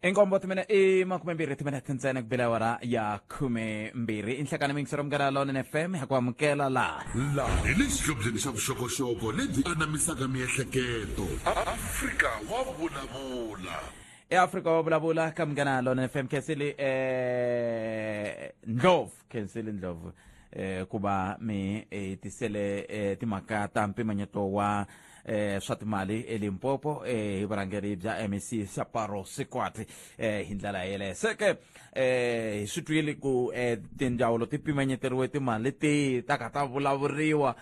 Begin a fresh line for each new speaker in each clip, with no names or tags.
Inkombo timene i 20 timinete ntsena ku bela awara ya 12 i nhlekani miyingisero Munghana Lonene FM ha ku amukela laha.
Laha hi le xihlobyeni xa vuxokoxoko lebyi anamisaka miehleketo. Afrika wa vulavula.
eAfrika wa vulavula ka Munghana Lonene FM. Khensile Ndlovu, Khensile Ndlovu, ku va mi tisele timhaka ta mpimanyeto wa swa timali eLimpopo hi vurhangeri bya MEC Seaparo Sekwati hi ndlela yeleyo. Se ke hi swi twile ku tindzawulo ti pimanyeteriwe timali leti ta ka ta vulavuriwa,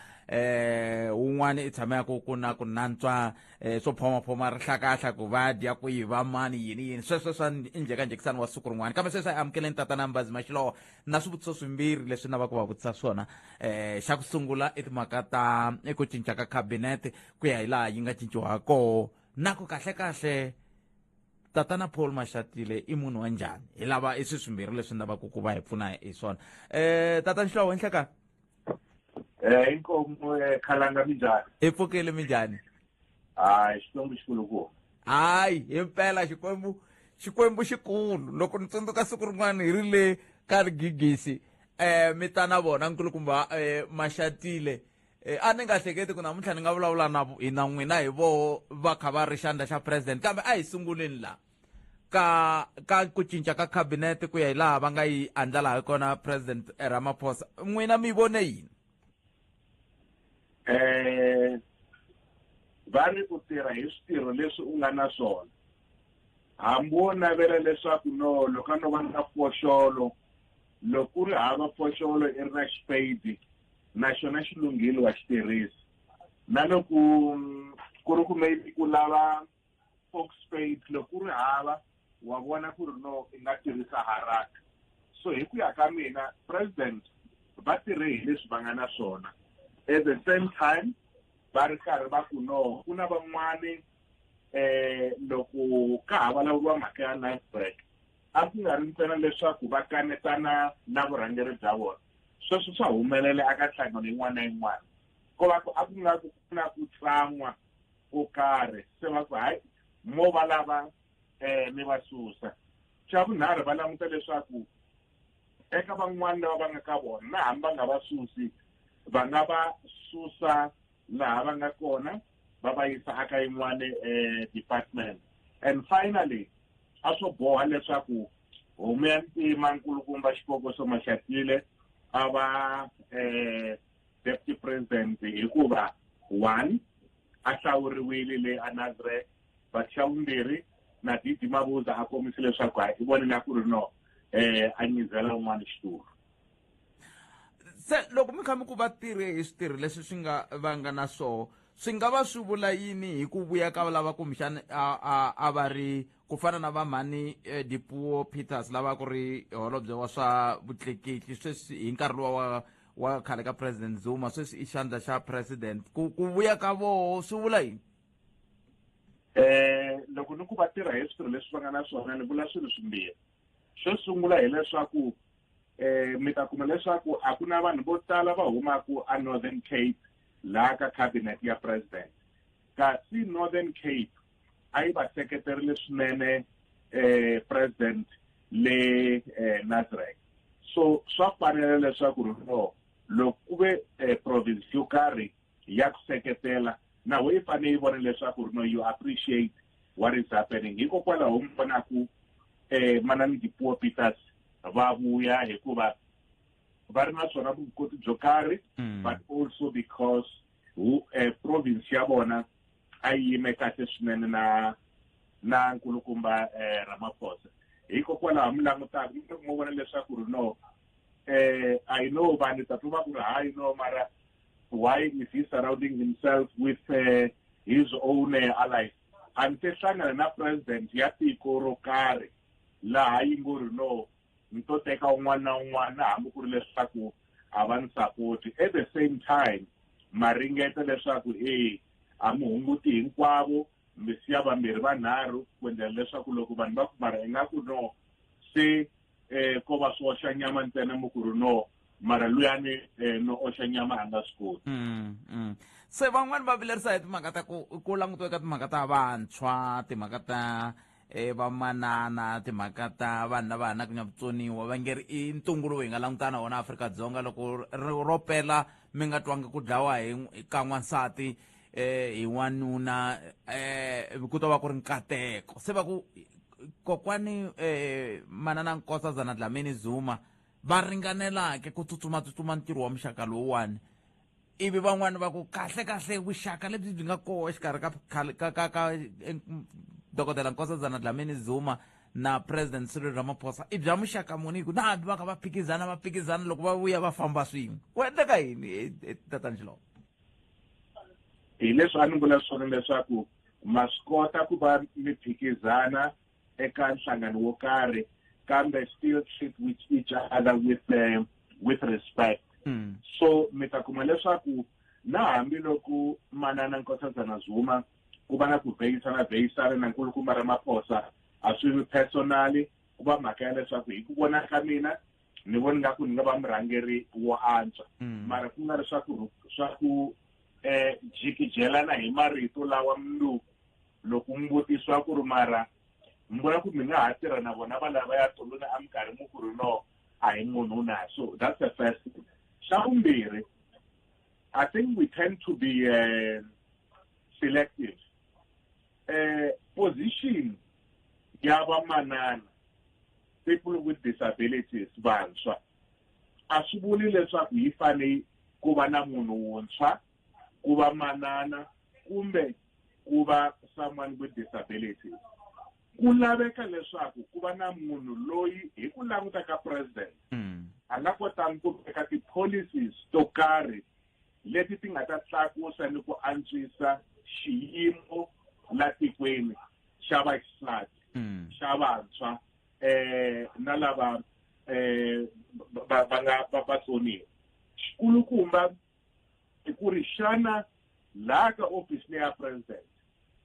wun'wana i tshame ya ku ku na ku nantswa swo phomaphoma rihlakahla ku va dya ku yi va mani yini yini, sweswo swa njhekanjhekisano wa siku rin'wana. Kambe sweswi a hi amukeleni Tatana Mbhazi Mashilowa na swivutiso swimbirhi leswi na va ku va vutisa swona. Xa ku sungula i timhaka ta i ku cinca ka cabinet ku ya hi laha yi nga cinciwa koho, na ku kahle-kahle Tatana Paul Mashatile i munhu wa njhani. Hi lava i swi swimbirhi leswi ni lavaka ku va hi pfuna hi swona. Tatana Xilowo, enhlekani.
Inkomu, khalanga, minjhani?
Hi pfukile, minjhani?
Hayi, Xikwembu xikulukumba.
Hayi, himpela Xikwembu xikulu. Loko ni tsundzuka siku rin'wana hi ri le ka rigigisi, mi ta na vona nkulukumba Mashatile, a ni nga hleketi ku namuntlha ni nga vulavula na hi na n'wina hi voho va kha va ri xandla xa president. Kambe a hi sunguleni la ka ku cinca ka cabinet ku ya hi laha va nga yi andlala hi kona President Ramaphosa. N'wina mi vone yini?
Va ri u tirha hi switirho leswi u nga na swona. Hambi wo navela leswaku no loko a no va na foxolo, loko ku ri hava foxolo i ri na xipeyidi, na xona xi lunghile, wa xi tirhisa. Na loko ku ri ku maybe ku lava fork spade, loko ku ri hava, wa vona ku ri no i nga tirhisa haraka. So hi ku ya ka mina, president va tirhe hi leswi va nga na swona. At the same time va ri karhi va ku no ku na van'wani, loko ka ha vulavuriwa mhaka ya Nasrec, a ku nga ri ntsena leswaku va kanetana na vurhangeri bya vona. Sweswo swa humelela eka nhlangano yin'wana na yin'wana, ko va ku a ku nga ku na ku tsan'wa ko karhi, se va ku hayi, mo va lava mi va susa. Xa vunharhu, va languta leswaku eka van'wani lava va nga ka vona, na hambi va nga va susi, va nga va susa laha va nga kona, va va yisa aka yin'wani department. And finally, a swo boha leswaku homu ya ntima nkulukumba Xipokoso Mashatile a va deputy president, hikuva one, a hlawuriwile le a Nasrec, but xa vumbirhi na DD Mabuza a kombise leswaku hayi, i vone nga ku ri no a nyizela un'wana xitulu.
Se loko mi kha mi ku va tirhe hi switirho leswi swi nga va nga na swoho, swi nga va swi vula yini hi ku vuya ka lava kumbexani a va ri ku fana na vamhani Dipuo Peters, lava ku ri holobye wa swa vutleketli sweswi hi nkarhi luwa wa khale ka President Zuma, sweswi i xandla xa president? Ku vuya ka voho swi vula yini?
Loko ni ku va tirha hi switirho leswi va nga na swona, ni vula swilo swimbirhi. Xo sungula hileswaku mi ta kuma leswaku a ku na vanhu vo tala va humaka a Northern Cape laha ka cabinet ya president, kasi Northern Cape a yi va seketerile swinene president le Nasrec. So swa fanela leswaku ri no loko ku ve province yo karhi ya ku seketela, na wo yi fanele yi vona leswaku ri no you appreciate what is happening. Hikokwalaho mi vonaku Manani Dipuo Peters va vuya, hikuva va ri na swona vukoti byo karhi, but also because hu province ya vona a yi yime kahle swinene na nkulukumba Ramaphosa. Hikokwalaho mi langutaka mi mo vona leswaku ri no I know vanhu ta twa va ku ri hayi no, mara why is he surrounding himself with his own allies? A ni se hlangana na president ya tiko ro karhi laha yi ngo ri no ni to teka un'wana na un'wana, hambi ku ri leswaku a va ni support. At the same time ma ringeta leswaku e a mi hunguti hinkwavo, mi siya vambirhi vanharhu ku endlela leswaku loko vanhu va ku mara ingaku no se ko va swi oxa nyama ntsena, mi ku ri no mara luyani no oxa nyama a nga swi koti.
Se van'wani va vilerisa hi timhaka ta ku langutiwa ka timhaka ta vantshwa, timhaka ta Vamanana, timhaka ta vanhu lava hanaka na vutsoniwa, va nge ri i ntungu lowu hi nga langutana na wona Afrika-Dzonga. Loko ro pela mi nga twangi ku dlawa hi ka n'wansati hi n'wanuna, ku ta va ku ri nkateko. Se va ku kokwani Manana Nkosazana Dlamini Zuma va ringanelake ku tsutsuma ntirho wa muxaka lowuwani, ivi van'wani va ku kahle kahle vuxaka lebyi byi nga koho exikarhi ka Dokodela Nkosazana Dlamini Zuma na President Cyril Ramaphosa i bya muxaka muni, hi ku na hambi va kha va phikizana, va phikizana, loko va vuya va famba swin'we. Ku endleka yini, tatana Xiloko?
Hi leswi a ni vula swona leswaku ma swi kota ku va mi phikizana eka nhlangano wo karhi, kambe still treat with each other with respect. So mi ta kuma leswaku na hambiloko Manana Nkosazana Zuma ku va na ku vheyisana vheyisana na Nkulukumba Ramaphosa, a swi vi personally, ku va mhaka ya leswaku hi ku vona ka mina ni vona nga ku ni nga va murhangeri wo antswa. Mara ku nga ri swa ku jikijelana hi marito lawa. Mundzuku loko mi vutisiwa ku ri mara mi vona ku mi nga ha tirha na vona va lava ya tolweni a minkarhi, mu ku ri no, a hi munhu na. So that's the first thing. Xa vumbirhi, I think we tend to be selective. Position ya vamanana, people with disabilities, vantshwa, a swi vuli leswaku yi fane ku va na munhu wuntshwa, ku va manana kumbe ku va someone with disabilities. Ku laveka leswaku ku va na munhu loyi hi ku languta ka president a nga kotanga ku veka ti-policies to karhi leti ti nga ta tlakusa ni ku antswisa xiyimo la tikweni xa vaxisati, xa vantshwa, na lava va nga vatsoniwa. Xikulukumba i ku ri xana laha ka office leya president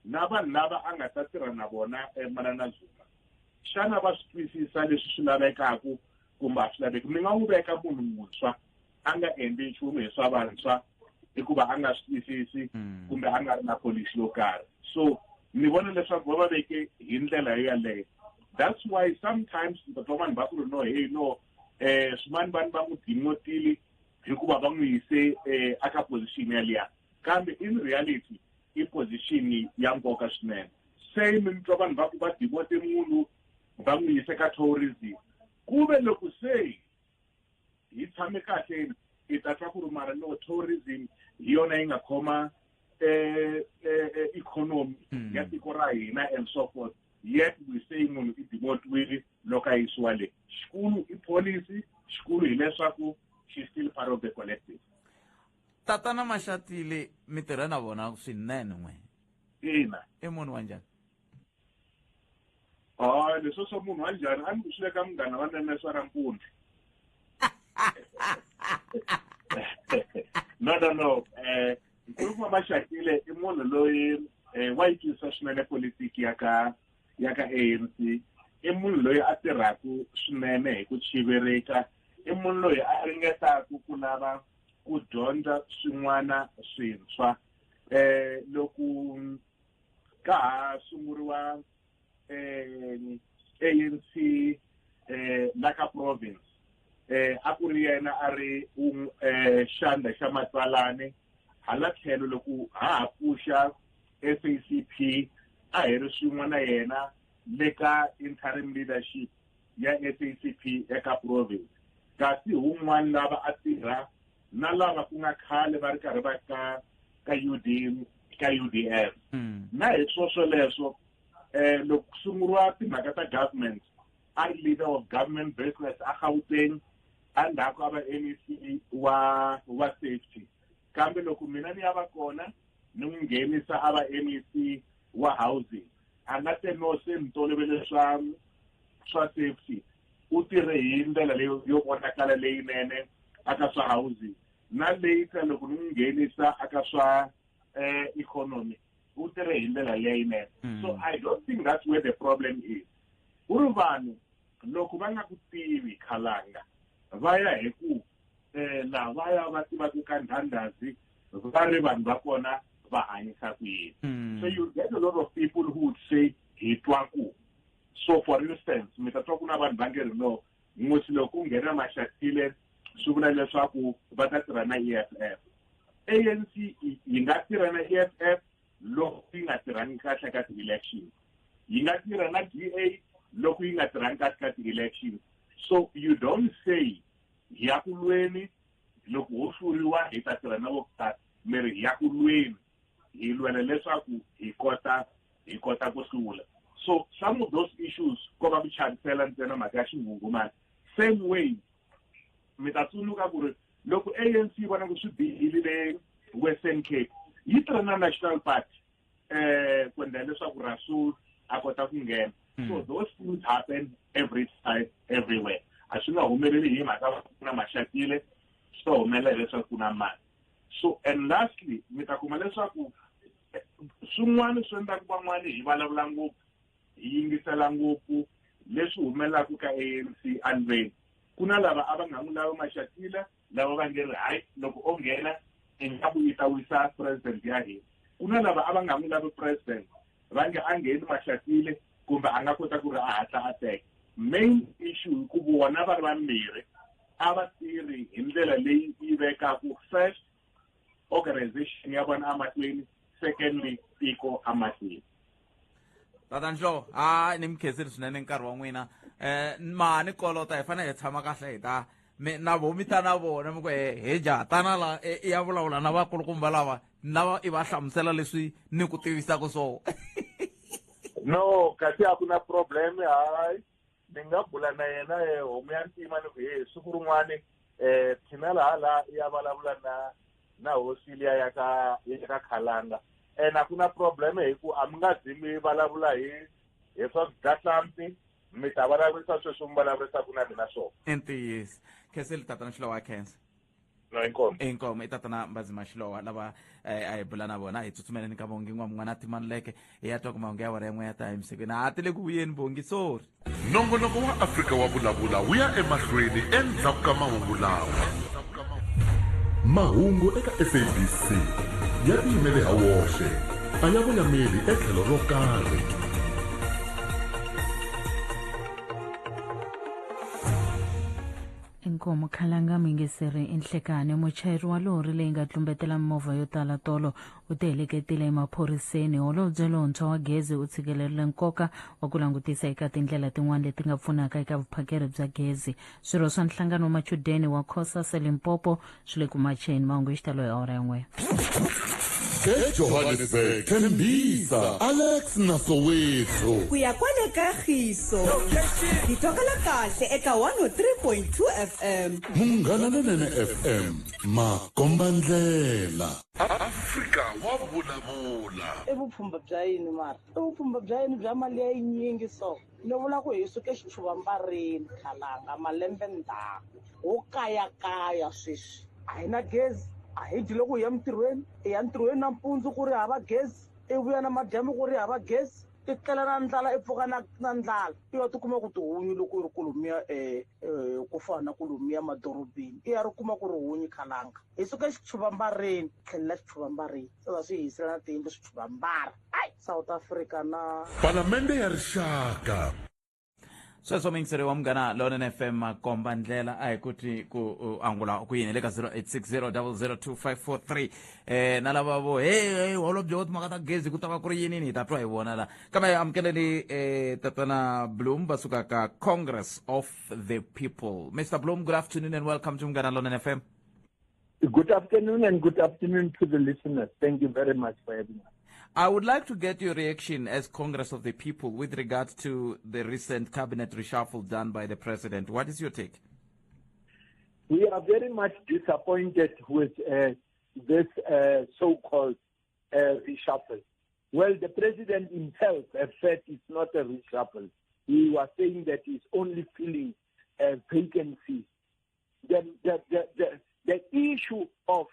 na vanhu lava a nga ta tirha na vona, Manana Zuma, xana va swi twisisa leswi swi lavekaku kumbe a swi laveki? Mi nga n'wi veka munhu muntshwa a nga endli nchumu hi swa vantshwa hikuva a nga swi twisisi kumbe a nga ri na policy yo karhi. So ni vona leswaku va va veke hi ndlela yo yaleyo. That's why sometimes ni twa vanhu va ku ri no, hey, no, swimani vanhu va n'wi demotile hikuva va n'wi yise aka position yaliya, kambe in reality i position ya nkoka swinene. Same mi twa vanhu va ku va demote munhu va n'wi yise ka tourism, ku ve loko se hi tshame kahle i ta twa ku ri mara no, tourism hi yona yi nga khoma economy ya tiko ra hina and so forth, yet we say munhu i demotiwile loko a yisiwa le. Xikulu i policy, xikulu hileswaku she's still part of the collective.
Tatana Mashatile, mi tirha na vona swinene n'we?
Ina.
I munhu wa njhani?
Hayi, leswo swa munhu wa njhani a ni ku swi le ka Munghana wa nene swa nampundzu. No, no, no, Nkulukumba Mashatile i munhu loyi wa yi twisisa swinene politiki ya ka ANC. I munhu loyi a tirhaku swinene hi ku chivereka. I munhu loyi a ringetaku ku lava ku dyondza swin'wana swintshwa. Loko ka ha sunguriwa ANC la ka province, a ku ri yena a ri xandla xa matsalani. Hala tlhelo loko ha ha pfuxa SACP, a hi ri swin'we na yena le ka interim leadership ya SACP eka province, kasi wun'wana lava a tirha na lava ku nga khale va ri karhi va ka UD, ka UDF. Na hi swo swoleswo, loko ku sunguriwa timhaka ta government, a ri leader of government business a Gauteng, endzhaku a va MEC wa safety, kambe loko mina ni ya va kona ni n'wi nghenisa a va MEC wa housing. A nga te no, se ni tolovele swa safety. U tirhe hi ndlela leyo yo vonakala leyinene aka swa housing, na later loko ni n'wi nghenisa aka swa economy, u tirhe hi ndlela leyinene. So I don't think that's where the problem is. Ku ri vanhu loko va nga ku tivi khalanga, va ya hi ku lavaya va tivaka ka ndhandazi va ri vanhu va kona va hanyisa ku yini. So you get a lot of people who would say hi twa ku. So for instance, mi ta twa ku na vanhu va nge ri no musi loko ku nghena Mashatile swi vula leswaku va ta tirha na EFF. ANC yi nga tirha na EFF loko yi nga tirhangi kahle ka ti-elections, yi nga tirha na DA loko yi nga tirhangi kahle ka ti-elections. So you don't say hi ya ku lweni loko ho hluriwa hi ta tirha na vo karhi, mi ri hi ya ku lweni, hi lwela leswaku hi kota ku hlula. So some of those issues ko va ku chavisela ntsena mhaka ya xinghunghumani. Same way mi ta tsundzuka ku ri loko ANC yi vona ku swi bihile le Western Cape, yi tirha na National Party ku endla leswaku Rasool a kota ku nghena. So those things happen every time, everywhere. A swi nga humeleli hi mhaka ku na Mashatile, swi ta humelela hileswaku ku na mali. So and lastly, mi ta kuma leswaku swin'wana swi endlaka van'wani hi vulavula ngopfu, hi yingisela ngopfu leswi humelelaka ka ANC anveni. Ku na lava a va nga n'wi lavi Mashatile, lava va nge ri hayi loko o nghena ingaku yi ta wisa president ya hina. Ku na lava a va nga n'wi lavi president, va nge a ngheni Mashatile kumbe a nga kota ku ri a hatla a teka. Main issue hi ku vona va ri vambirhi a va tirhi hi ndlela leyi yi vekaku first organization ya vona amahlweni, secondly tiko amahlweni.
Tata Ndlovu, a ni mi khensile swinene nkarhi wa n'wina. Ma ni kolota, hi fanele hi tshama kahle hi ta na vo mi ta na vona mi ku he ja tana la i ya vulavula na vakulukumba lava lava i va hlamusela leswi ni ku tivisaka swona.
No, kasi a ku na problem, hayi ni nga bula na yena homu ya ntima ni ku he siku rin'wani thina hala ya vulavula na hosi liya ya ka Khalanga. A ku na problem hi ku a mi nga zi mi vulavula hi swa swigatlampi, mi ta vulavurisa sweswi mi vulavurisaka na mina swona.
I ntiyiso. Khensile Tatana Xilowa, khensa.
No, inkomu.
Inkomu i Tatana Mbhazima Xilowa lava a hi bula na vona. Hi tsutsumeleni ka Bongi n'wana Timanuleke hi ya twa ku mahungu ya awara yin'we ya ta emisikwini. A ti le ku vuyeni Bongi, sorry.
Nongonoko wa Afrika wa vulavula wu ya emahlweni endzhaku ka mahungu lawa. Mahungu eka SABC ya tiyimele ha woxe, a ya voyameli etlhelo ro karhi.
Inkomu Khalanga muyingiseri i nhlekani. Muchayeri wa lori leyi nga tlumbetela mimovha yo tala tolo u tiheleketile emaphoriseni. Holobye lontshwa wa gezi u tshikelerile nkoka wa ku langutisa eka tindlela tin'wana leti nga pfunaka eka vuphakeri bya gezi. Swirho swa nhlangano wa machudeni wa Cosas eLimpopo swi le ku macheni. Mahungu hi xitalo hi awara yin'we.
Johannesburg, Tembisa, Alex na Soweto.
Ku ya kwale ka Khiso. Hi twakala kahle eka 103.2 FM.
Munghana Lonene FM, makombandlela. Afrika wa vulavula.
I vupfhumba bya yini mara? I vupfhumba bya yini bya mali ya yinyingi so? Ni vula ku hi suke xichuvambarini Khalanga malembe ndzhaku. Ho kayakaya sweswi. A hi na gezi, a hi dyi loko hi ya mintirhweni, hi ya ntirhweni nampundzu ku ri hava gezi, i vuya na madyambu ku ri hava gezi, i tlela na ndlala, i pfuka na ndlala. I ya tikuma ku tihunyi loko i ri kolomiya ku fana na kolomiya madorobeni, i ya ri kuma ku ri hunyi Khalanga. Hi suka xichuvambarini, tlhelela xichuvambarini, se va swi hisela na tiyindlu swichuvambara. Ai, South Africa na
Palamende ya Rixaka.
Sweswo muyingiseri wa Munghana Lonene FM makomba ndlela a hi kuti ku angula ku yini le ka 0860002543 na lava vo hey holobye wa timhaka ta gezi ku ta va ku ri yini hi ta twa hi vona la. Kambe amukeleni Tatana Bloom va suka ka Congress of the People. Mr Bloom, good afternoon and welcome to Munghana Lonene FM.
Good afternoon and good afternoon to the listeners. Thank you very much for having us.
I would like to get your reaction as Congress of the People with regard to the recent cabinet reshuffle done by the president. What is your take?
We are very much disappointed with this so-called reshuffle. Well, the president himself has said it's not a reshuffle. He was saying that he's only filling vacancies. The issue of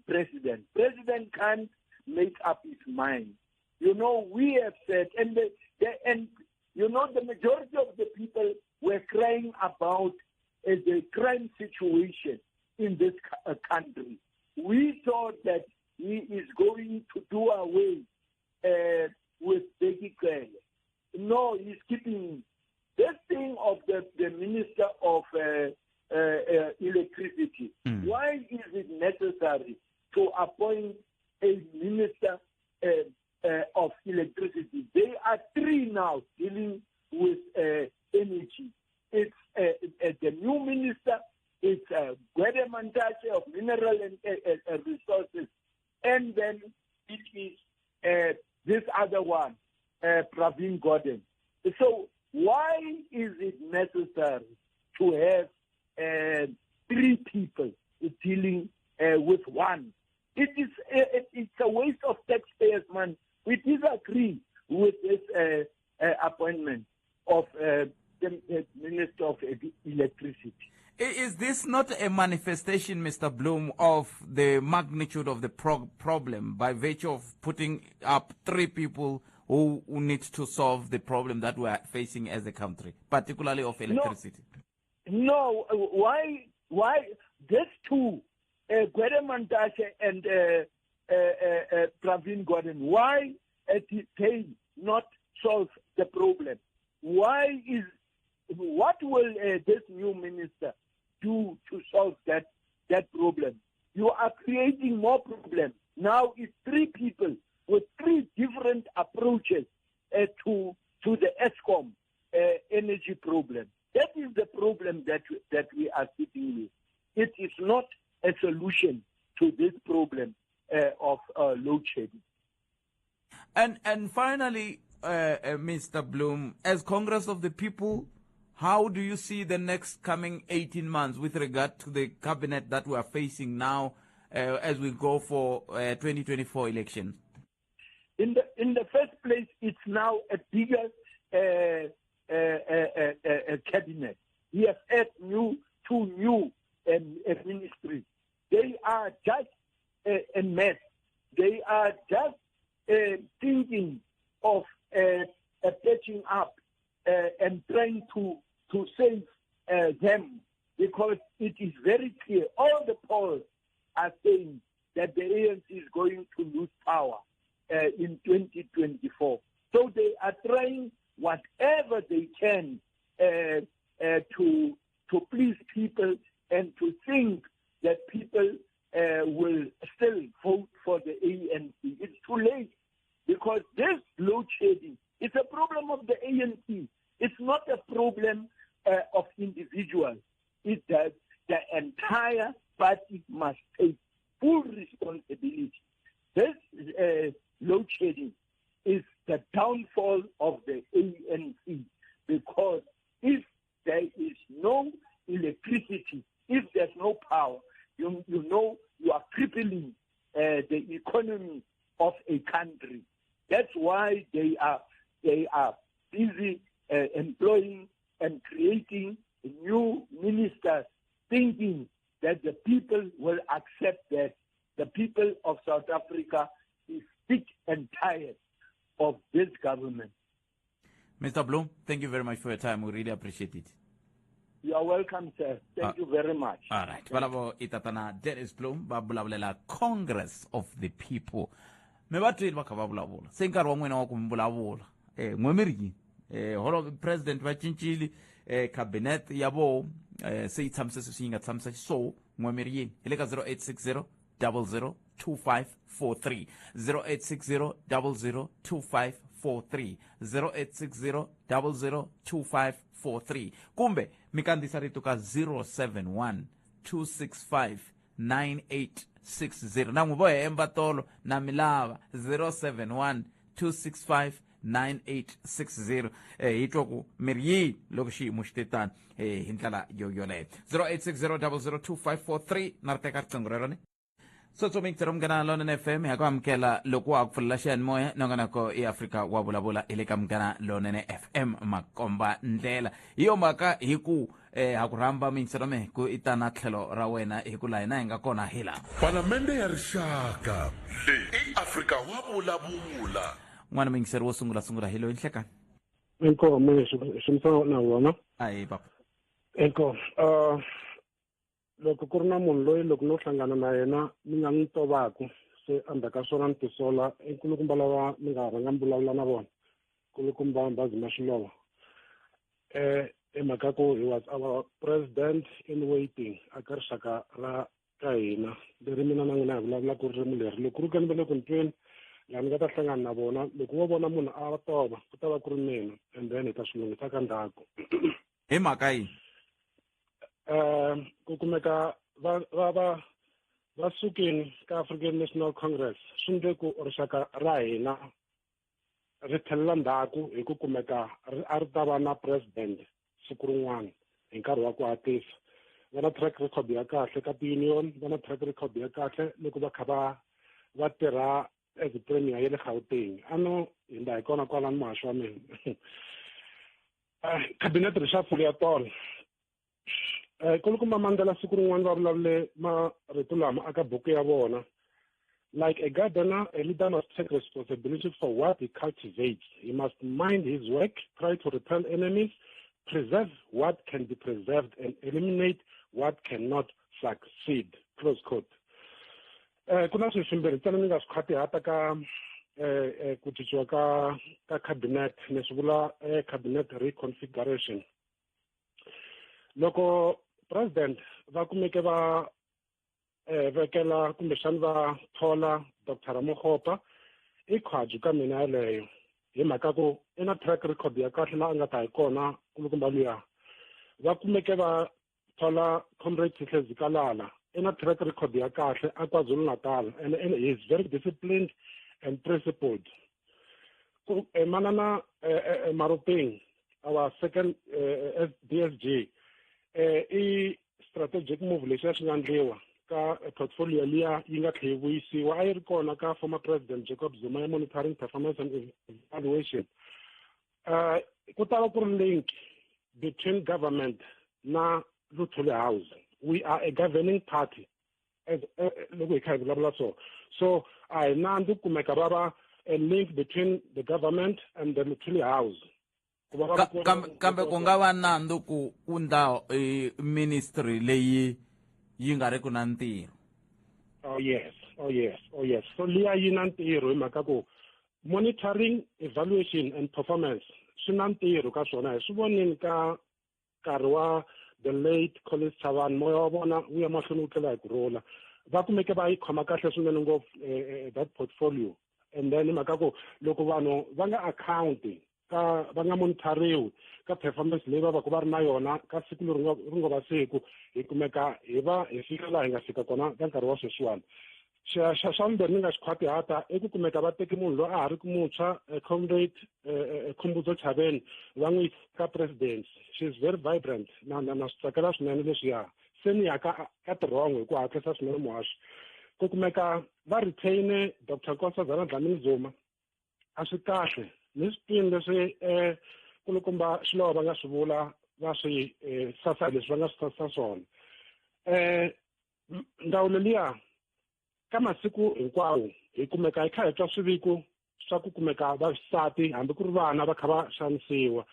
president. President can't make up his mind. You know, we have said, and you know, the majority of the people were crying about the crime situation in this country. We thought that he is going to do away with Bheki Cele. No, he's keeping him. This thing of the Minister of Electricity, why is it necessary to appoint a Minister of Electricity? There are three now dealing with energy. It's the new minister, it's Gwede Mantashe of Mineral and Resources, and then it is this other one, Pravin Gordhan. So why is it necessary to have three people dealing with one? It's a waste of taxpayers' money. We disagree with this appointment of the Minister of Electricity.
Is this not a manifestation, Mr. Bloem, of the magnitude of the problem by virtue of putting up three people who need to solve the problem that we are facing as a country, particularly of electricity?
No, why these two, Gwede Mantashe and Pravin Gordhan, why did they not solve the problem? What will this new minister do to solve that problem? You are creating more problems. Now it's three people with three different approaches to the Eskom energy problem. That is the problem that we are sitting with. It is not a solution to this problem of load shedding.
And finally, Mr. Bloem, as Congress of the People, how do you see the next coming 18 months with regard to the cabinet that we are facing now as we go for 2024 elections?
In the first place, it's now a bigger cabinet. We have added two new ministries. They are just a mess. They are just thinking of patching up and trying to save them, because it is very clear. All the polls are saying that the ANC is going to lose power in 2024. So they are trying whatever they can to please people and to think that people will still vote for the ANC. It's too late, because this load shedding is a problem of the ANC. It's not a problem of individuals. It's that the entire party must take full responsibility. This load shedding is the downfall of the ANC, because if there is no electricity, if there's no power, you know you are crippling the economy of a country. That's why they are busy employing and creating new ministers, thinking that the people will accept that. The people of South Africa is sick and tired of this government.
Mr. Bloem, thank you very much for your time. We really appreciate it.
You are welcome, sir. Thank you very much.
All right. Valavo i tatana Dennis Bloem va vulavulela Congress of the People. Mi va twile va kha va vulavula. Se nkarhi wa n'wina wa ku mi vulavula. N'we mi ri yini? Holo president va cincile cabinet ya voho se yi tshamise sweswi yi nga tshamisa xiswona. N'we mi ri yini? Hi le ka 0860 00 2543 0860 00 2543 0860 00 2543 kumbe mi kandziyisa rito ka 071 265 9860 na n'wi vo hemba tolo na mi lava 071 265 9860 hi twa ku mi ri yini loko xiyimo xi te tano hi ndlela yo yoleyo 0860 002543 na ri teka riqingho rero ni Sotsomikitero Munghana Lonene FM ha ku amukela loko wa ha ku pfulela xiyanimoya nongonoko i Afrika wa vulavula hi le ka Munghana Lonene FM makomba ndlela hi yo mhaka hi ku ha ku rhamba miyingiselo me ku i tana tlhelo ra wena hi ku laha hina hi nga kona hi laha
Palamende ya Rixaka leyi i Afrika wa vulavula.
N'wana muyingiseri wo sungula sungula hi loyi nhlekani.
Inkomu ximisa na wona.
Ahi papa.
Inkomu. Loko ku ri na munhu loyi loko no hlangana na yena ni nga n'wi tovaku se endzhaku ka swona ni tisola i nkulukumba lava ni nga rhanga ni vulavula na vona. Kulukumba Mbhazima Shilowa. I mhaka ku he was our president in waiting aka rixaka ra ka hina leri mina na n'wina hi vulavulaka ririmi leri. Loko ku ri ka ni va le ku ni tweni, laha ni nga ta hlangana na vona, loko vo vona munhu a tova, ku ta va ku ri mina, and then hi ta swi lunghisa ka ndzhaku.
Hi mhaka yini?
Ku kumeka va va va va sukini ka African National Congress, swi ndle ku rixaka ra hina ri tlhelela ndzhaku hi ku kumeka a ri ta va na president siku rin'wana hi nkarhi wa ku hatlisa. Va na track record ya kahle ka ti-union, va na track record ya kahle loko va kha va va tirha as premier ya le Gauteng. A no hindza hi kona kwalano, muhaxi wa mina. Cabinet reshuffle ya tolo, kulukumba Mandela siku rin'wana va vulavule marito lama aka buku ya vona: "Like a gardener, a leader must take responsibility for what he cultivates. He must mind his work, try to repel enemies, preserve what can be preserved and eliminate what cannot succeed." Close quote. Ku na swilo swimbirhi ntsena ni nga swi khwatihata ka ku cinciwa ka cabinet, ni swi vula cabinet reconfiguration. Loko president va kumeke va vekela kumbexani va thola Dr Ramokgopa, i khwaju ka mina yeleyo, hi mhaka ku i na track record ya kahle laha a nga ta hi kona. Kulukumba luya va kumeke va thola Comrade Sihle Zikalala, i na track record ya kahle a KwaZulu-Natal, and he is very disciplined and principled. Ku manana Maruping, our second DSG, i strategic move lexi a swi nga ndliwa ka portfolio liya yi nga tlhe yi vuyisiwa, a yi ri kona ka former President Jacob Zuma, ya monitoring, performance and evaluation. Ku ta va ku ri link between government na Luthuli House. We are a governing party as loko hi kha hi vulavula so a hi nandzu kumeka va va a link between the government and the Luthuli House.
Kambe ku nga va nandzu ku undla ministry leyi yi nga ri ku na ntirho?
Oh yes, oh yes, oh yes. So liya yi na ntirho hi mhaka ku monitoring, evaluation and performance swi na ntirho ka swona. Hi swi vonini ka nkarhi wa the late Collins Chabane, moya wa vona wu ya mahlweni wu tlela hi ku rhula. Va kumeke va yi khoma kahle swinene ngopfu that portfolio. And then hi mhaka ku loko vanhu va nga account ka va nga monitoriwi ka performance leyi va va ku va ri na yona ka siku leri ri nga va siku, hi kumeka hi va hi fika laha hi nga fika kona ka nkarhi wa sweswiwani. Xa vumbirhi ni nga xi khwatihata i ku kumeka va teki munhu loyi a ha ri ku muntshwa, Comrade Khumbudzo Chaveni, va n'wi ka president. She is very vibrant na swi tsakela swinene leswiya. Se ni ya ka tirongo hi ku hatlisa swinene, muhaxi. Ku kumeka va retain Dr Nkosazana Dlamini Zuma a swi kahle. Ni swi twini leswi kulukumba Xilowa va nga swi vula, va swi sasa leswi va nga swi sasa swona. Ndzawulo liya ka masiku hinkwawo hi kumeka hi kha hi twa swiviko swa ku kumeka vaxisati hambi ku ri vana va kha va xanisiwa.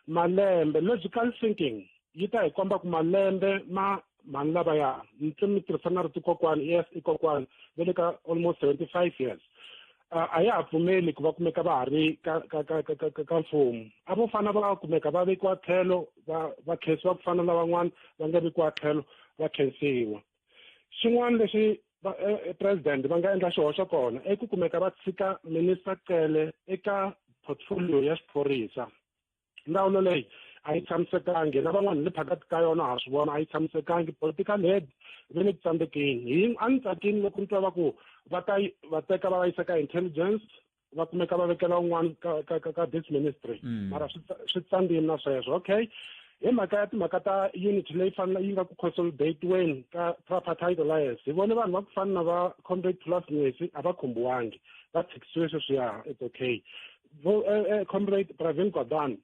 Malembe, logical thinking yi ta hi komba ku malembe ma mhani lavaya, ni twe mi tirhisa na rito kokwani, yes, i kokwani, va le ka almost 75 years, a ya ha pfumeli ku va kumeka va ha ri ka mfumo. A vo fana va kumeka va vekiwa tlhelo, va khensiwa ku fana na van'wana va nga vekiwa tlhelo va khensiwa. Xin'wana lexi president va nga endla xihoxo kona i ku kumeka va tshika Minister Cele eka portfolio ya xiphorisa. Ndzawulo leyi a yi tshamisekangi, na van'wana le phakati ka yona ha swi vona a yi tshamisekangi. Political head va le ku tsandzekeni. Hi a ni tsakini loko ni twa va ku va ta va teka va va yisa ka intelligence, va kumeka va vekela un'wana ka this ministry, mara swi tsandzile na sweswo. Okay, hi mhaka ya timhaka ta unit leyi fanele yi nga ku consolidatiweni ka tripartite alliance, hi vone vanhu va ku fana na va Comrade Thulas Nxesi a va khumbiwangi, va tshikisiwe sweswiya. It's okay. Vo Comrade Pravin Gordhan,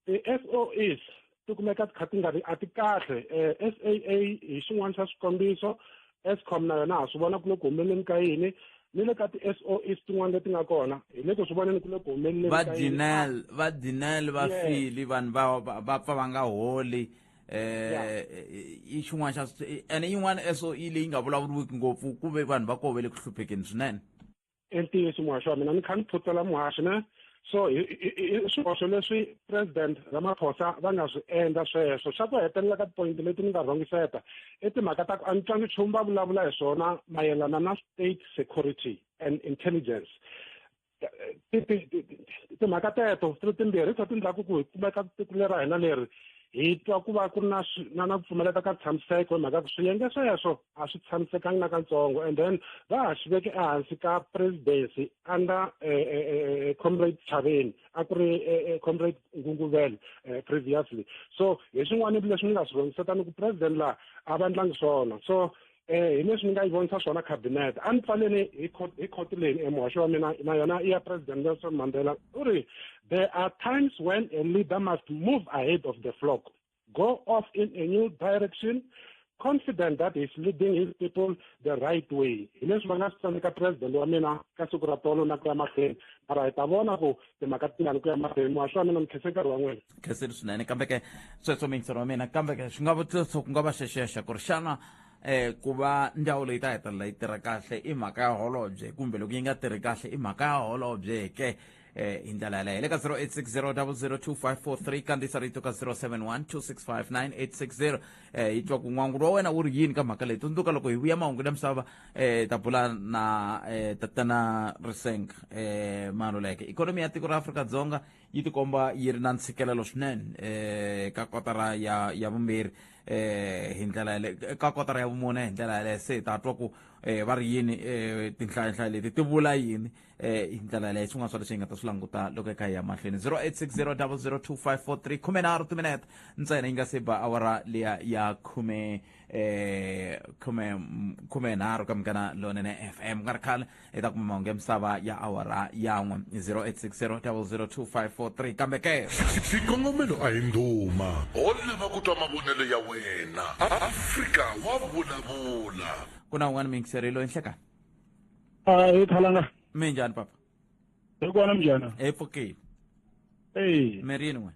ti-SOEs ti kumeka ti kha ti nga ri a ti kahle. SAA hi xin'wana xa swikombiso. Eskom na yona ha swi vona ku le ku humeleni ka yini, ni le ka ti-SOEs tin'wana leti nga kona hi le ku swi voneni ku le ku humeleni
va
ka yini.
Denel, va Denel va fili vanhu va pfa va nga holi. I xin'wana xa ene yin'wana SOE leyi nga vulavuriwiki ngopfu, ku ve vanhu va koho va le ku hluphekeni swinene.
I ntiyiso, muhaxi wa mina. Ni kha ni phutsela, muhaxi, ne. So i swihoxo leswi President Ramaphosa va nga swi endla sweswo. Xa ku hetelela ka tipoyinti leti ni nga rhongiseta i timhaka ta ku a ni twangi nchumu va vulavula hi swona mayelana na state security and intelligence. Timhaka teto ti ri timbirhi ti ndlaku ku hi kumeka tiko lera hina leri hi twa ku va ku ri na na ku pfumaleka ka tshamiseko hi mhaka ku swiyenge sweswo a swi tshamisekangi na katsongo. And then va ha swi veke ehansi ka presidency under Comrade Chaveni, a ku ri Comrade Ngunguvele previously. So hi swin'wana leswi ni nga swi rhongiseta ni ku president laha a va ndlangi swona. So hi leswi ni nga yi vonisa swona cabinet. A ni pfaleni hi court leyi muhaxi wa mina na yona i ya President Nelson Mandela. U ri, "There are times when a leader must move ahead of the flock, go off in a new direction, confident that he's leading his people the right way." Hi leswi va nga swi tsandzeka president wa mina ka siku ra tolo na ku ya mahlweni, mara hi ta vona ku timhaka tingani ku ya mahlweni. Muhaxi wa mina, mi khense nkarhi wa n'wina.
Khenseni swinene. Kambe ke sweswo, miyingiselo wa mina, kambe ke swi nga vutiso ku nga va xexexa ku ri xana ku va ndzawulo yi ta hetelela yi tirha kahle i mhaka ya holobye, kumbe loko yi nga tirhi kahle i mhaka ya holobye ke? Hi ndlela yaleyo, hi le ka 0860 002543, kandziyisa rito ka 071 265 9860. Hi twa ku n'wangulo wa wena wu ri yini ka mhaka leyi. Tsundzuka, loko hi vuya mahungu ya misava, ta bula na tatana Risenga Maluleke. Ikhonomi ya tiko ra Afrika-Dzonga yi tikomba yi ri na ntshikelelo swinene ka kotara ya vumbirhi, hi ndlela yale ka kotara ya vumune. Hi ndlela yaleyo, se hi ta twa ku va ri yini, tinhlayanhlayo leti ti vula yini. Hi ndlela yaleyo, swin'wana swa leswi hi nga ta swi languta loko hi kha hi ya mahlweni. 0860 002543, 13 timinete ntsena yi nga se ba awara liya ya khume khume 13 ka Munghana Lonene FM. Ku nga ri khale hi ta kuma mahungu ya misava ya awara ya 1. 0860 002543. Kambe ke
Xikongomelo a hi ndhuma, ho lava ku twa mavonelo ya wena. Afrika wa vulavula.
Ku na un'wana miyingiseri loyi. Nhlekani.
Hi khalanga.
Minjhani, papa?
Hi kona, mjana.
Hi pfukile.
Ey.
Mi ri yini n'wina?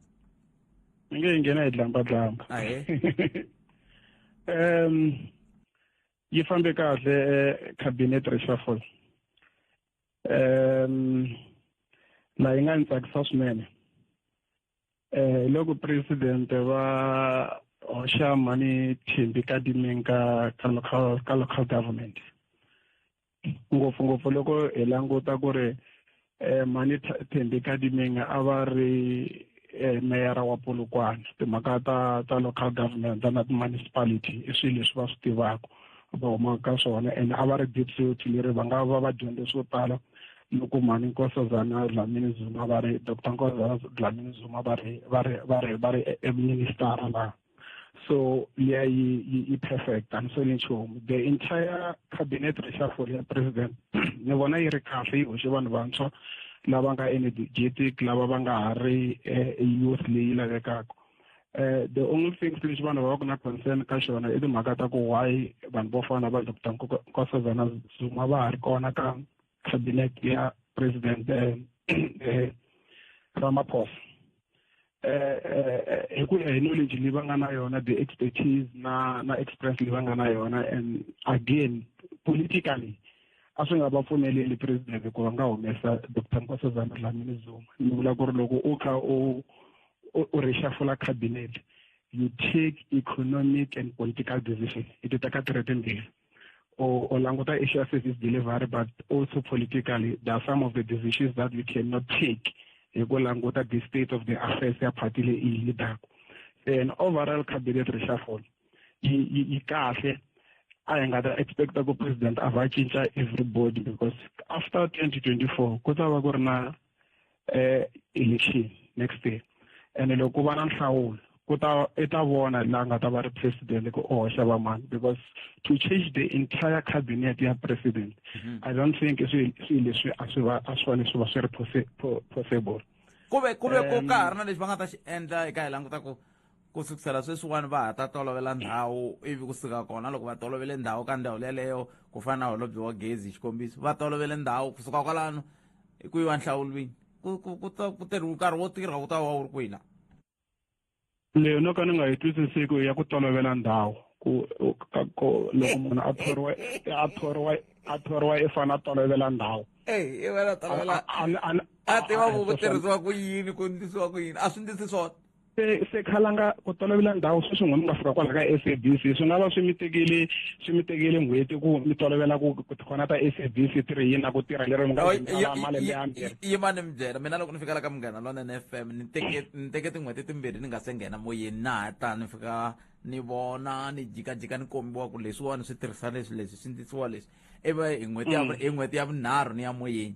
Mi nge hi nghena hi dlamba dlamba.
Ahee.
Yi fambe kahle cabinet reshuffle. La yi nga ni tsakisa swinene. Loko president va hoxa mani Thembi Nkadimeng ka local government. Ngopfungopfu loko hi languta ku ri mani Thembi Nkadimeng a va ri meyara wa Polokwane, timhaka ta local government na ti-municipality i swilo leswi va swi tivaka, va humaka ka swona, and a va ri deputy leri va nga va va dyondze swo tala loko mhani Nkosazana Dlamini Zuma va ri, Dr Nkosazana Dlamini Zuma va ri minister laha. So liya yi perfect, a ni soli nchumu. The entire cabinet reshuffle ya president ni vona yi ri kahle, yi hoxe vanhu vantshwa lava nga energetic, lava va nga ha ri youth leyi lavekaka. The only thing lexi vanhu va va ku na concern ka xona i timhaka ta ku why vanhu vo fana va Dr Nkosazana Zuma va ha ri kona ka cabinet ya President Ramaphosa. Hi ku ya hi knowledge leyi va nga na yona, the expertise na experience leyi va nga na yona, and again politically a swi nga va pfumeleli president ku va nga humesa Dr Nkosazana Dlamini Zuma. Ni vula ku ri loko u kha u reshuffle cabinet, you take economic and political decision, i ti teka ti ri timbirhi, or languta issue ya service delivery, but also politically there are some of the decisions that we cannot take hi ku languta the state of the affairs ya party leyi i yi leadaka. Then overall cabinet reshuffle yi kahle. A hi nga ta expecta ku president a va cinca everybody, because after 2024 ku ta va ku ri na election next year, and loko ku va na nhlawulo ku ta i ta vona laha nga ta va ri president ku u hoxa va mani, because to change the entire cabinet ya president, I don't think swilo leswi a swi fanele swi va swi ri possible.
Kuve ku ka ha ri na lexi va nga ta xi endla eka hi languta ku sukisela sweswiwani va ha ta tolovela ndhawu, ivi kusuka kona loko va tolovele ndhawu ka ndhawu yeleyo, ku fana na holobye wa gezi, xikombiso, va tolovele ndhawu, kusuka kwalano ku yiwa nhlawulweni, ku tirhi nkarhi wo tirha wu ta va wu ri kwihi la?
Leyo no ka ni nga yi twisisiku ya ku tolovela ndhawu, ku loko munhu a thoriwa i fanele a tolovela ndhawu.
Ey, i wena tolovela a tiva ku ku tirhisiwa ku yini, ku ndlisiwa ku yini, a swi ndlisi swona.
Se khalanga ku tolovela ndhawu sweswi n'we mi nga fika kwala ka SABC, swi nga va swi mi tekele n'hweti ku mi tolovela ku tikhona ta SABC ti ri yini na ku tirha lero mi nga zi malembe yambirhi.
Yima ni mi byela, mina loko ni fika la ka Munghana Lonene FM, ni teke tin'hweti 2 ni nga se nghena moyeni. Na ha ta ni fika, ni vona, ni jikajika, ni kombiwa ku leswiwani swi tirhisa leswi, leswi swi ndlisiwa leswi, ivi hi n'hweti ya vunharhu ni ya moyeni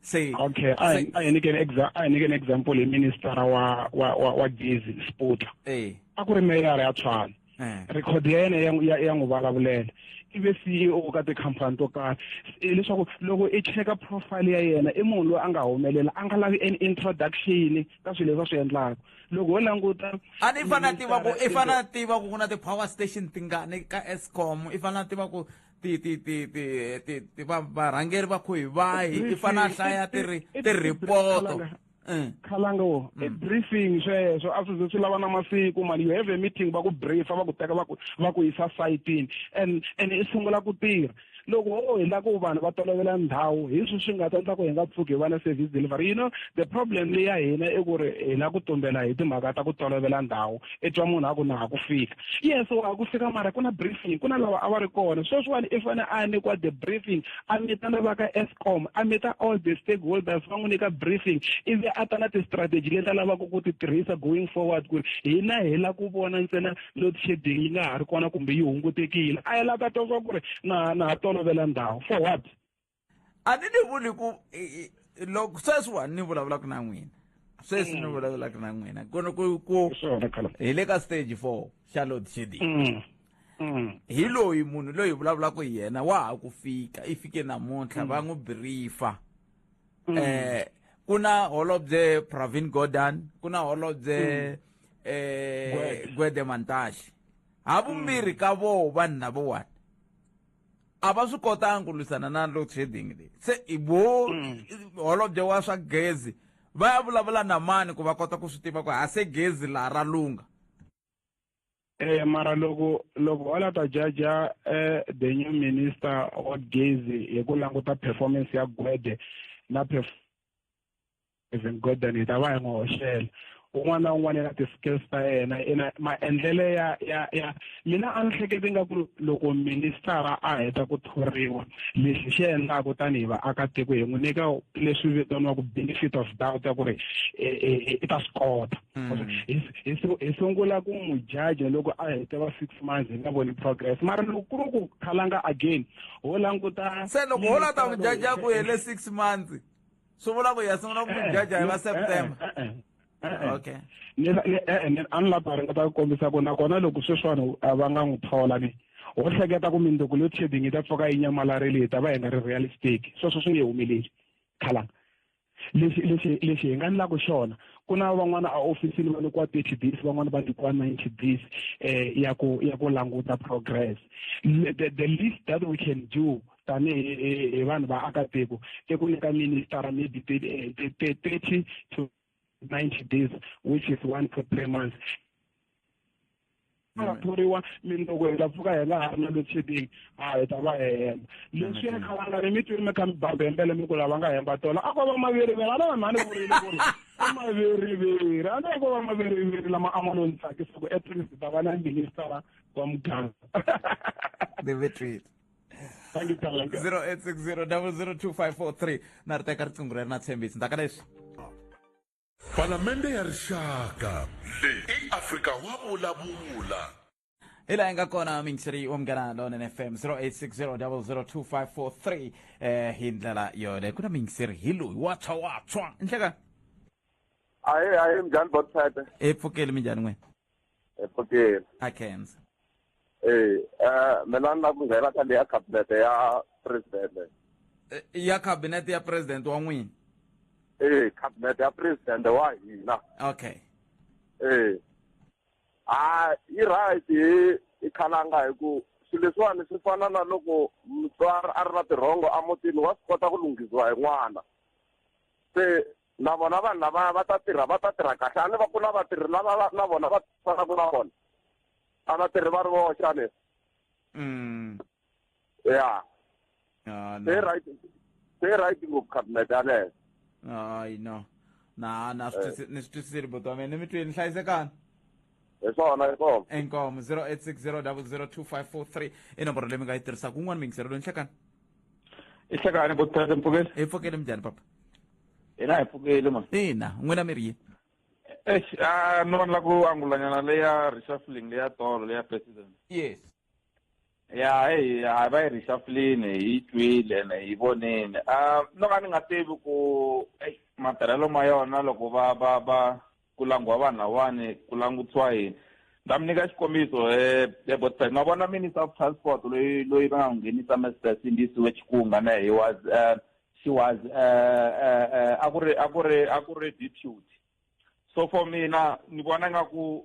se.
Okay, a hi nyikeni example hi minister wa gezi, Sputla. A ku ri meyara ya Tshwane. Record ya yena ya n'wi vulavulela, i ve CEO ka tikhampani to karhi. Leswaku loko i cheka profile ya yena, i munhu loyi a nga humelela, a nga lavi any introduction ka swilo leswi a swi endlaka. Loko ho languta
A ni fane a tiva ku i fane a tiva ku na ti-power station tingani ka Eskom, i fane a tiva ku ti ti ti ti ti ti va varhangeri va kho hi vahi, i fane a hlaya ti-report.
Khalanga wo i briefing, sweswo a swi ze swi lava na masiku mani. You have a meeting, va ku briefa, va ku teka, va ku yisa sayitini and i sungula ku tirha. Loko ho hi lava ku vanhu va tolovela ndhawu, hi swi nga ta endla ku hi nga pfuki hi va na service delivery. The problem leyi ya hina i ku ri hi la ku tumbela hi timhaka ta ku tolovela ndhawu. I twa munhu a ku na ha ku fika, yes, wa ha ku fika, mara ku na briefing, ku na lava a va ri kona sweswiwani. I fane a nyikiwa the briefing, a mita na va ka Eskom, a mita all the stakeholders, va n'wi nyika briefing, ivi a ta na ti-strategy leti a lavaka ku ti tirhisa going forward, ku ri hina hi la ku vona ntsena load shedding yi nga ha ri kona kumbe yi hungutekile. A yi la ta twa swa ku ri na ha tolovela ndhawu for what?
A ni vuli ku loko sweswiwani ni vulavulaka na n'wina, sweswi ni vulavulaka na n'wina, ku
Swona, khala.
hi le ka stage 4 xa load shedding. Hi loyi munhu loyi hi vulavulaka hi yena wa ha ku fika, i fike namuntlha, va n'wi briefa. Ku na holobye Pravin Gordhan, ku na holobye Gwede Mantashe. Ha vumbirhi ka voho vanhu lavawani a va swi kotanga ku lwisana na load shedding leyi. Se i vo holobye wa swa gezi va ya vulavula na mani ku va kota ku swi tiva ku ha se gezi laha ra lungha?
Mara loko wa la ta jaja the new minister wa gezi hi ku languta performance ya Gwede na Pravin Gordhan, hi ta va hi n'wi hoxela. Un'wana na un'wana na ti-skills ta yena, ina maendlele ya mina a ni hleketi nga ku loko ministara a heta ku thoriwa, lexi xi endlaku tanihi vaakatiko hi n'wi nyika leswi vitaniwaku benefit of doubt ya ku ri i ta swi kota. Hi sungula ku n'wi jaja loko a hete va 6 months hi nga voni progress. Mara loko ku ri ku khalanga again ho languta
Se loko ho la ta n'wi jaja ku hele 6 months, swi vula ku ya sungula ku n'wi jaja hi va September. Okay.
Ni a ni lava ringeta ku kombisa ku nakona loko sweswiwani a va nga n'wi thola, ni ho hleketa ku mindzuku load shedding yi ta pfuka yi nyamalarile, hi ta va hi nga ri realistic. Sweswo swi nge humeleli, khalanga. Lexi hi nga ndlaku xona, ku na van'wana a ofisini va nyikiwa 30 days, van'wana va nyikiwa 90 days ya ku languta progress. The least that we can do tanihi hi vanhu va akatiko i ku nyika minister maybe 30 to 90 days, which is 1 to 3 months. Nga thoriwa, mindzuku hi ta pfuka hi nga ha ri na load shedding, a hi ta va hi hemba leswiya. Khalanga, ni mi twile mi kha mi ba bembele, mi ku lava nga hemba tolo a ko va maveriveri. A na vanhu a ni vurile ku ri i maveriveri, a ni ko va maveriveri lama a ma lo ni tsakisa ku at least ta va na minister wa muganga.
Dimitri.
Thank you, Khalanga.
0860 002543 na ri teka riqingho leri na tshembisi ndzaka leswi.
Palamende ya Rixaka leyi i Afrika wa vulavula.
Hi laha hi nga kona, mingiseri wa Munghana Lonene FM, 0860 002543. Hi ndlela yoleyo ku na mingiseri hi loyi watshwa watshwa nhleka.
Ahe, ahe, minjhani botphete?
Hi pfukeli, minjhani n'wina?
Hi pfukile.
A khensa.
Mina ni lava ku nghena ka leya cabinet ya president.
Ya cabinet ya president wa n'wina?
Cabinet ya president wa hina.
Okay.
A yi right hi khalanga, hi ku swilo leswiwani swi fana na loko mutswari a ri na tirhongo emutini, wa swi kota ku lunghisiwa hi n'wana. Se na vona vanhu lava va ta tirha, va ta tirha kahle. A ni va ku na vatirhi lava na vona va fanaka na vona, a va tirhi va ri voxe a ni. Ya.
Ah, no.
Se right. Se right ngopfu cabinet yaleyo.
Hayi no na na swi ni swi twisisile buti wa mina, ni mi twini, hlayisekani.
Hi swona, hi swona.
Inkomo. 0860002543 i nomboro leyi mi nga yi tirhisaka. Un'wana miyingiselo loyi, nhlekani.
I hlekani, buti Mpfukeli.
Hi pfukeli, minjhani papa?
Hina hi pfukeli ma.
Ina, n'wina mi ri yini?
Eish, a no la ku angulanyana leya reshuffling leya tolo leya president.
Yes.
Ya, hey, a va yi reshufflini, hi twile ene hi vonile. A no ka ni nga tivi ku ey matirhelo ma yona loko va va va ku langiwa vanhu lawani ku langutiwa yini. Ta mi nyika xikombiso, Botpet. Ma vona Minister of Transport loyi loyi va nga n'wi nghenisa, Mr Sindisiwe Chikunga, ne he was she was a ku ri a ku ri a ku ri deputy. So for mina ni vona nga ku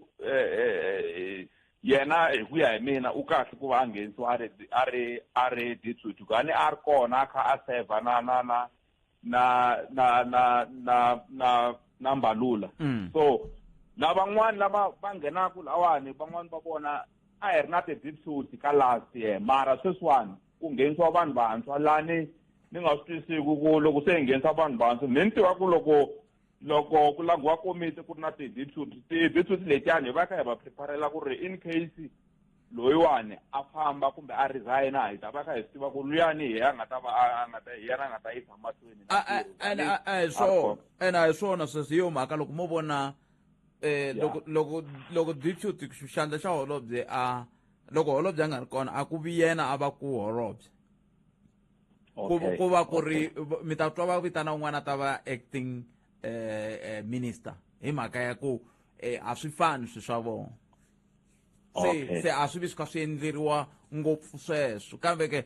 yena, hi ku ya hi mina, u kahle ku va a nghenisiwa a ri deputy, ku a ni a ri kona a kha a serve na Mbalula. So lavan'wani lava va nghenaku lawani, van'wani va vona a hi ri na ti-deputy ka last year, mara sweswiwani ku nghenisiwa vanhu vantshwa lani ni nga swi twisiku ku loko se hi nghenisa vanhu vantshwa, mi ni tiva ku loko ku langiwa komiti ku ri na ti-deputy, ti-deputy letiyani hi va kha hi va preparela ku ri in case loyiwani a famba kumbe a resigna, hi ta va kha hi swi tiva ku luyani hi a nga ta va a nga ta hi yena a nga ta yisa mahlweni na ntirho.
A hi swona, ene a hi swona sweswo. Hi yo mhaka loko mo vona loko deputy, xandla xa holobye, a loko holobye a nga ri kona, a ku vi yena a va ku holobye, ku va ku ri mi ta twa va vitana un'wana a ta va acting minister, hi mhaka ya ku a swi fani swi swa vona. Se se a swi vi swi kha swi endleriwa ngopfu sweswo, kambe ke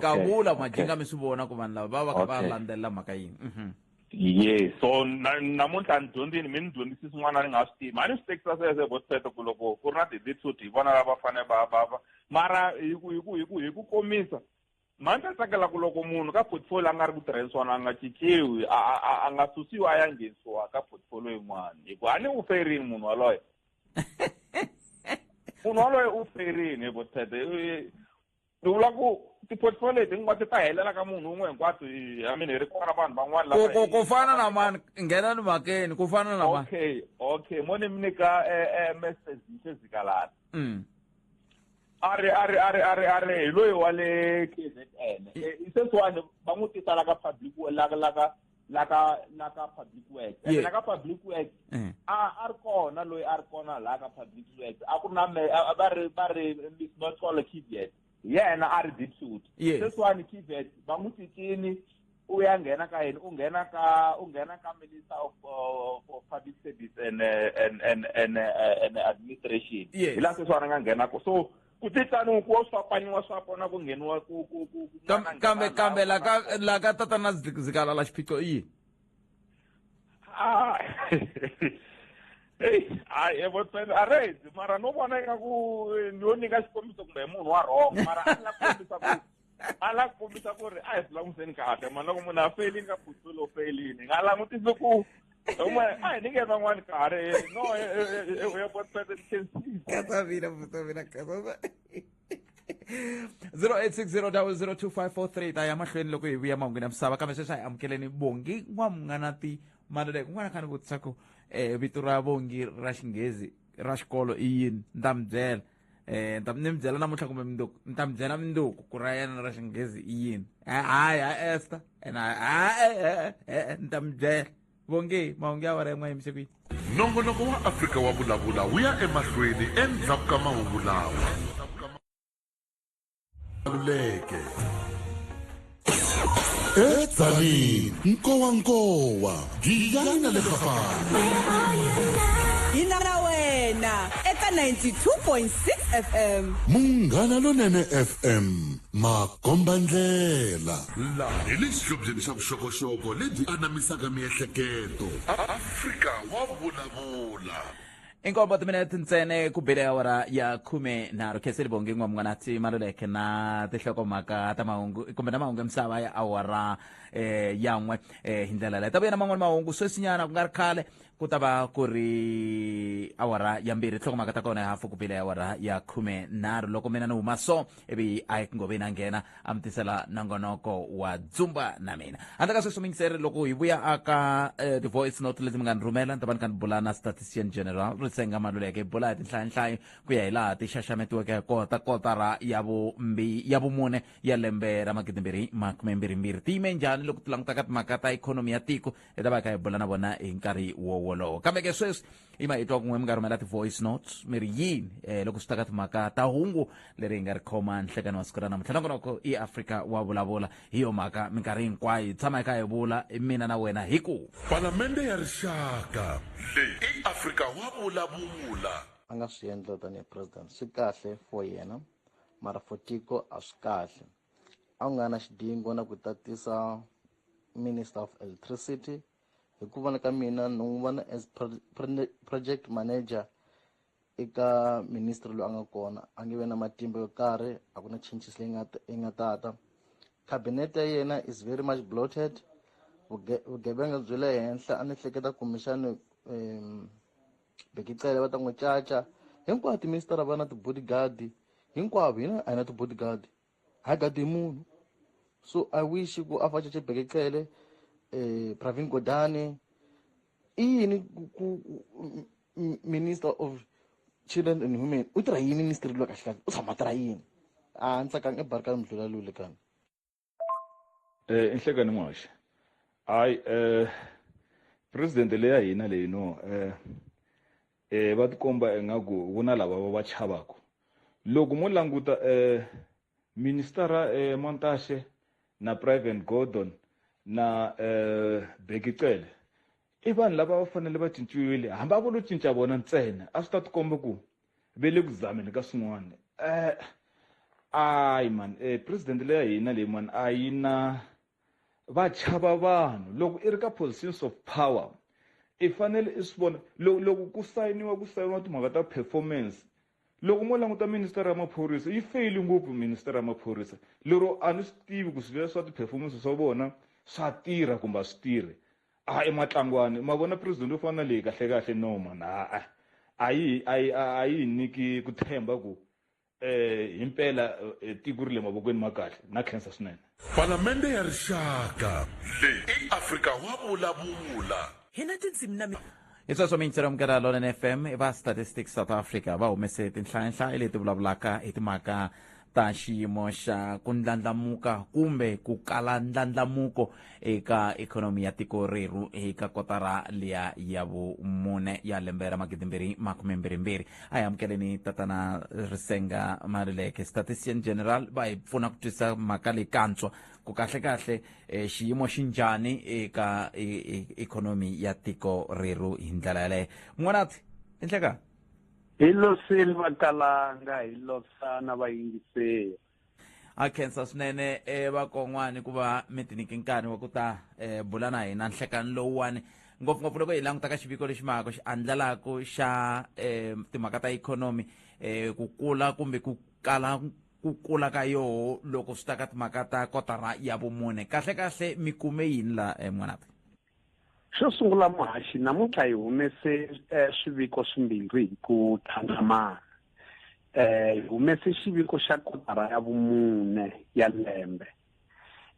ka vula majinga mi swi vona ku vanhu lava va va kha va landzelela mhaka yini.
Ye, so namuntlha ni dyondzini, mi ni dyondzisi swin'wana a ni nga swi tivi. A ni swi tekisa sweswo, Botpet, ku loko ku ri na ti-deputy hi vona lava fanele va mara hi ku komisa mhani ta tsakela ku loko munhu ka portfolio a nga ri ku tirheni swona, a nga cinciwi, a nga susiwi a ya nghenisiwa ka portfolio yin'wana, hikuva a ni u ferini munhu waloye, munhu waloye u ferini hi Botpet. Ni vula ku ti-portfolio leti hinkwato ta helela ka munhu wun'we hinkwato. I mean, hi ri kona vanhu van'wana.
Ku fana na mani? Nghena ni mhakeni, ku fana na mani?
Okay, mo ni mi nyika Mr Zinhle Zikalala. A ri a ri a ri a ri a ri hi loyi wa le KZN. Sweswiwani va n'wi tisa la ka public la la ka la ka la ka public works. Ene la ka public works a ri kona loyi a ri kona la ka public works, a ku ri na va ri Miss Noxolo Kiviet, yena a ri deputy. Sweswiwani Kiviet va n'wi cincini, u ya nghena ka yini? U nghena ka Minister of Public Service and Administration. Hi laha sweswiwani a nga nghena ko. So ku titani ku wa swapanyiwa swa kona ku ngheniwa ku
Kambe la ka tatana Zikalala, xiphiqo i yini?
Ah, hey, hayi, Botpet, a rezi, mara no vona ingaku ni yo nyika xikombiso kumbe hi munhu wa wrong, mara a la ku kombisa ku ri a hi swi langutiseni kahle mani. Loko munhu a feyilini ka portfolio, feyilini, hi nga langutisi ku a hi nyike van'wani karhi. No, Botpet.
Katavina, Botavina, katavina. 0860002543 ta ya mahlweni loko hi vuya mahungwini ya misava, kambe sweswi a hi amukeleni Bongi N'wamunganati Maluleke. Kun'wana kha ni vutisa ku vito ra Bongi ra Xinghezi ra xikolo i yini. Ni ta mi byela, ni mi byela namuntlha kumbe mundzuku, ni ta mi byela mundzuku ku ra yena ra Xinghezi i yini. Hayi, ha Esther ene, hayi, ni ta mi byela. Bongi, mahungu ya awara yin'we yimise ku yini?
Nongonoko wa Afrika wa Vulavula wu ya emahlweni endzhaku ka mahungu lawa luleke eTzaneen, Nkowankowa, Giyani na le Gapane.
Hi na wena eka 92.6 FM.
Munghana Lonene FM, makombandlela laha hi le xihlobyeni xa vuxokoxoko lebyi anamisaka miehleketo. Afrika wa Vulavula.
Inkombo timinete ntsena ku bile awara ya 13. Kheseli Bongi N'wamunganati Maluleke na tinhlokomhaka ta mahungu kumbe na mahungu ya misava ya awara ya 1. Hi ndlela leyi ta vuya na man'wani mahungu sweswinyana, ku nga ri khale ku. Ku ta va ku ri awara ya 2, nhlokomhaka ta kona ya hafu ku bile awara ya 13. Loko mina ni huma so, ivi a Ngoveni a nghena a mi tisela nongonoko wa Dzumba na mina. Handle ka sweswo, mingiseri, loko hi vuya aka ti-voice note leti mi nga ni rhumela, ni ta va ni kha ni bula na Statistician General Risenga Maluleke, hi bula hi tinhlayanhlayo ku ya hi laha ti xaxametiweke kota kotara ya ya vumune ya lembe ra 2022, ti yime njhani loko ti languta ka timhaka ta ikhonomi ya tiko. Hi ta va hi kha hi bula na vona hi nkarhi wo wolowo. Kambe ke sweswi i ma hi twa kun'we mi nga rhumela ti-voice notes mi ri yini loko swi ta ka timhaka ta hungu leri hi nga ri khoma nhlekani wa siku ra namuntlha. Nongonoko i Afrika wa Vulavula. Hi yo mhaka minkarhi hinkwayo hi tshama hi kha hi vula mina na wena hi ku
Palamende ya Rixaka leyi i Afrika wa Vulavula.
A nga swi endla tanihi president swi kahle for yena, mara for tiko a swi kahle. A ku nga na xidingo na ku tatisa minister of electricity. Hi ku vona ka mina, ni n'wi vona as project manager eka ministry loyi a nga kona, a nge ve na matimba yo karhi, a ku na changes leyi nga yi nga tata. Cabinet ya yena is very much bloated, vugevenga byi le henhla. A ni hleketa kumbexani Bheki Cele va ta n'wi caca. Hinkwato tiministara va na ti-bodyguard hinkwavo, hina a hi na ti-bodyguard, ha gadi hi munhu. So I wish ku a fa cace Bheki Cele, Pravin Gordhan. I yini ku minister of children and women u tirha yini? Ministry loyi kahle kahle u tshama a tirha yini? A ni tsakanga. I Barkani Mdlula lule kani.
Inhlekani n'waxe. Hayi, president leya hina leyi no va tikomba ingaku ku na lava va va chavaku. Loko mo languta ministera Mantashe na Pravin Gordhan na Bheki Cele, i vanhu lava va fanele va cinciwile. Hambi a vo lo cinca vona ntsena, a swi ta tikomba ku ve le ku zameni ka swin'wana. Ayi man, president leya hina leyi man, a yi na va chava vanhu. Loko i ri ka positions of power, i fanele i swi vona loko ku sayiniwa timhaka ta performance. Loko mo languta minister ya maphorisa, yi feyili ngopfu minister ya maphorisa, lero a ni swi tivi ku swilo swa ti-performance swa vona swa tirha kumbe a swi tirhi. A i matlangwani ma vona. President yo fana na leyi, kahle kahle, no man, a a yi nyiki ku tshemba ku himpela tiko ri le mavokweni ma kahle. Na khensa swinene.
Palamende ya Rixaka leyi i Afrika wa Vulavula.
Hi na tindzimi na
Hi sweswo, mintsero Munghana Lonene FM. Va Statistics South Africa va humese tinhlayanhlayo leti vulavulaka hi timhaka ta xiyimo xa ku ndlandlamuka kumbe ku kala ndlandlamuko eka ikhonomi ya tiko rerhu eka kotara liya ya vumune ya lembe ra 2022. A hi amukeleni tatana Risenga Maluleke, Statistician General, va hi pfuna ku twisisa mhaka leyi kantswa ku kahle kahle xiyimo xi njhani eka ikhonomi ya tiko rerhu hi ndlela yaleyo. N'wanati, inhleka.
Hi loseni vakalanga, hi losana vayingiseri.
A khensa swinene vakon'wani ku va mi ti nyike nkarhi wa ku ta bula na hina nhlekani lowuwani, ngopfungopfu loko hi languta ka xiviko lexi mhaka xi andlalaku xa timhaka ta ikhonomi, ku kula kumbe ku kala ku kula ka yoho loko swi ta ka timhaka ta kotara ya vumune. Kahle kahle mi kume yini la, n'wanati?
Xo sungula, muhaxi, namuntlha hi humese swiviko swimbirhi hi ku tlhandlamana. Hi humese xiviko xa kotara ya vumune ya lembe,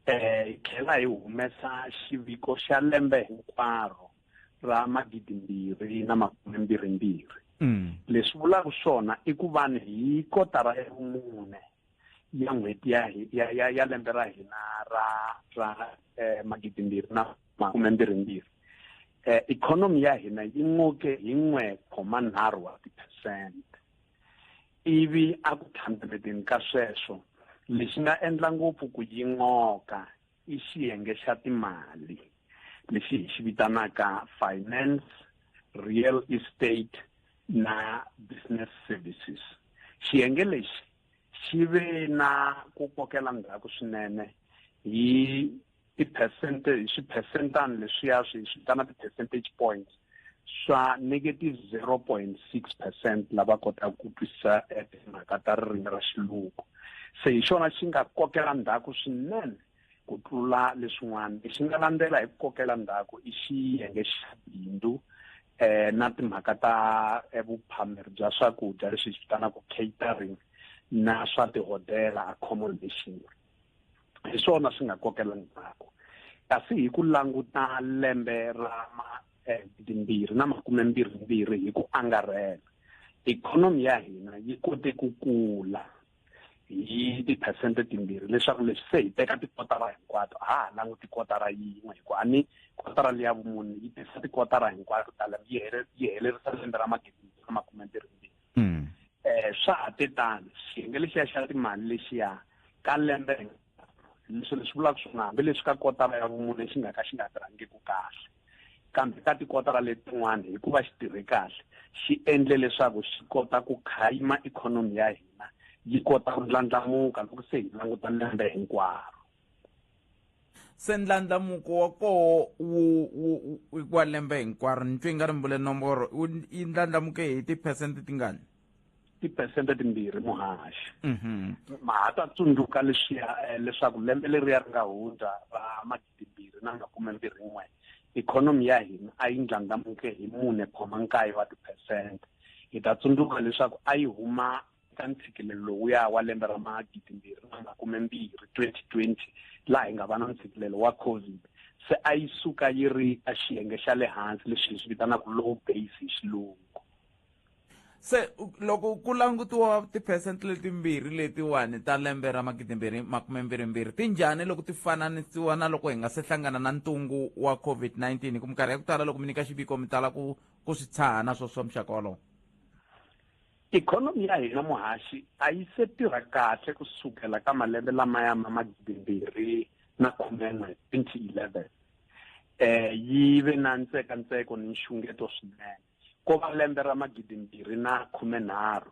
hi tlhela hi humesa xiviko xa lembe hinkwaro ra 2022. Leswi vulaka swona i ku vanhu hi kotara ya vumune ya n'hweti ya lembe ra hina ra 2022, ikhonomi ya hina yi n'oke hi 1,3 wa tiphesente. Ivi a ku tlhandlameteni ka sweswo, lexi nga endla ngopfu ku yi n'oka i xiyenge xa timali lexi hi xi vitanaka finance, real estate na business services. Xiyenge lexi xi ve na ku kokela ndzhaku swinene hi tiphesente, hi swiphesentani leswiya swi vitana ti-percentage points swa negative 0.6%, lava kotaka ku twisisa timhaka ta ririmi ra xilungu. Se hi xona xi nga kokela ndzhaku swinene ku tlula leswin'wana. Lexi nga landzela hi ku kokela ndzhaku i xiyenge xa bindzu. Na timhaka ta vuphameri bya swakudya leswi hi vitanaka catering na swa tihodela, accommodation, hi swona swi nga kokela ndzhaku. Kasi hi ku languta lembe ra 2022 hi ku angarhela, ikhonomi ya hina yi kote ku kula hi tiphesente 2, leswaku leswi se hi teka tikotara hinkwato, a ha languti kotara yin'we, hikuva a ni kotara liya vumune yi tisa tikotara hinkwato ta lembe, yi helerisa lembe ra 2022. Swa ha te tano xiyenge lexiya xa timali lexiya ka lembe, leswi vulaka swona, hambileswi ka kotara ya vumune xi nga ka xi nga tirhangiku kahle, kambe ka tikotara letin'wana hikuva xi tirhe kahle, xi endle leswaku xi kota ku khayima ikhonomi ya hina, yi kota ku ndlandlamuka loko se hi languta lembe hinkwaro.
Se ndlandlamuko wa koho wu wa lembe hinkwaro, ni twe nga ri mbule nomboro, yi ndlandlamuke hi tiphesente tingani?
Tiphesente 2, muhaxi. Ma ha ta tsundzuka leswiya leswaku lembe leriya ri nga hundza ra 2021, ikhonomi ya hina a yi ndlandlamuke hi 4.9 wa tiphesente. Hi ta tsundzuka leswaku a yi huma ka ntshikelelo lowuya wa lembe ra 2020, 2020, laha hi nga va na ntshikelelo wa COVID. Se a yi suka yi ri ka xiyenge xa le hansi, leswi hi swi vitanaka low base hi xilungu.
Se loko ku langutiwa tiphesente letimbirhi letiwani ta lembe ra 2022, ti njhani loko ti fananisiwa na loko hi nga se hlangana na ntungu wa COVID-19? Hi ku minkarhi ya ku tala loko mi nyika xiviko mi tala ku swi tshaha na swo swa muxaka wolowo.
Ikhonomi ya hina, muhaxi, a yi se tirha kahle kusukela ka malembe lamaya ma 2011, 2011. Yi ve na ntsekantseko ni nxungeto swinene. Ko va lembe ra 2013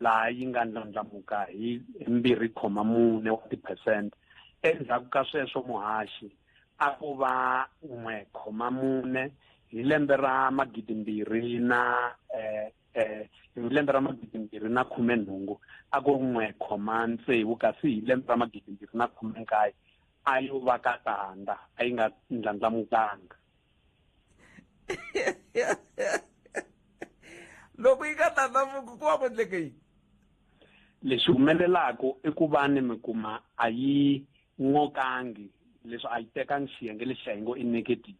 laha yi nga ndlandlamuka hi 2.4 wa tiphesente. Endzhaku ka sweswo, muhaxi, a ku va 1.4 hi lembe ra magidimbirhi na hi lembe ra 2018, a ku ri 1.6, kasi hi lembe ra 2019 a yo va ka tanda, a yi nga ndlandlamukanga.
Loko yi nga ndlandlamuki, ku va ku endleke yini?
Lexi humelelaka i ku va ni mi kuma a yi n'okangi, leswi a yi tekangi xiyenge lexi a yi ngo i negative,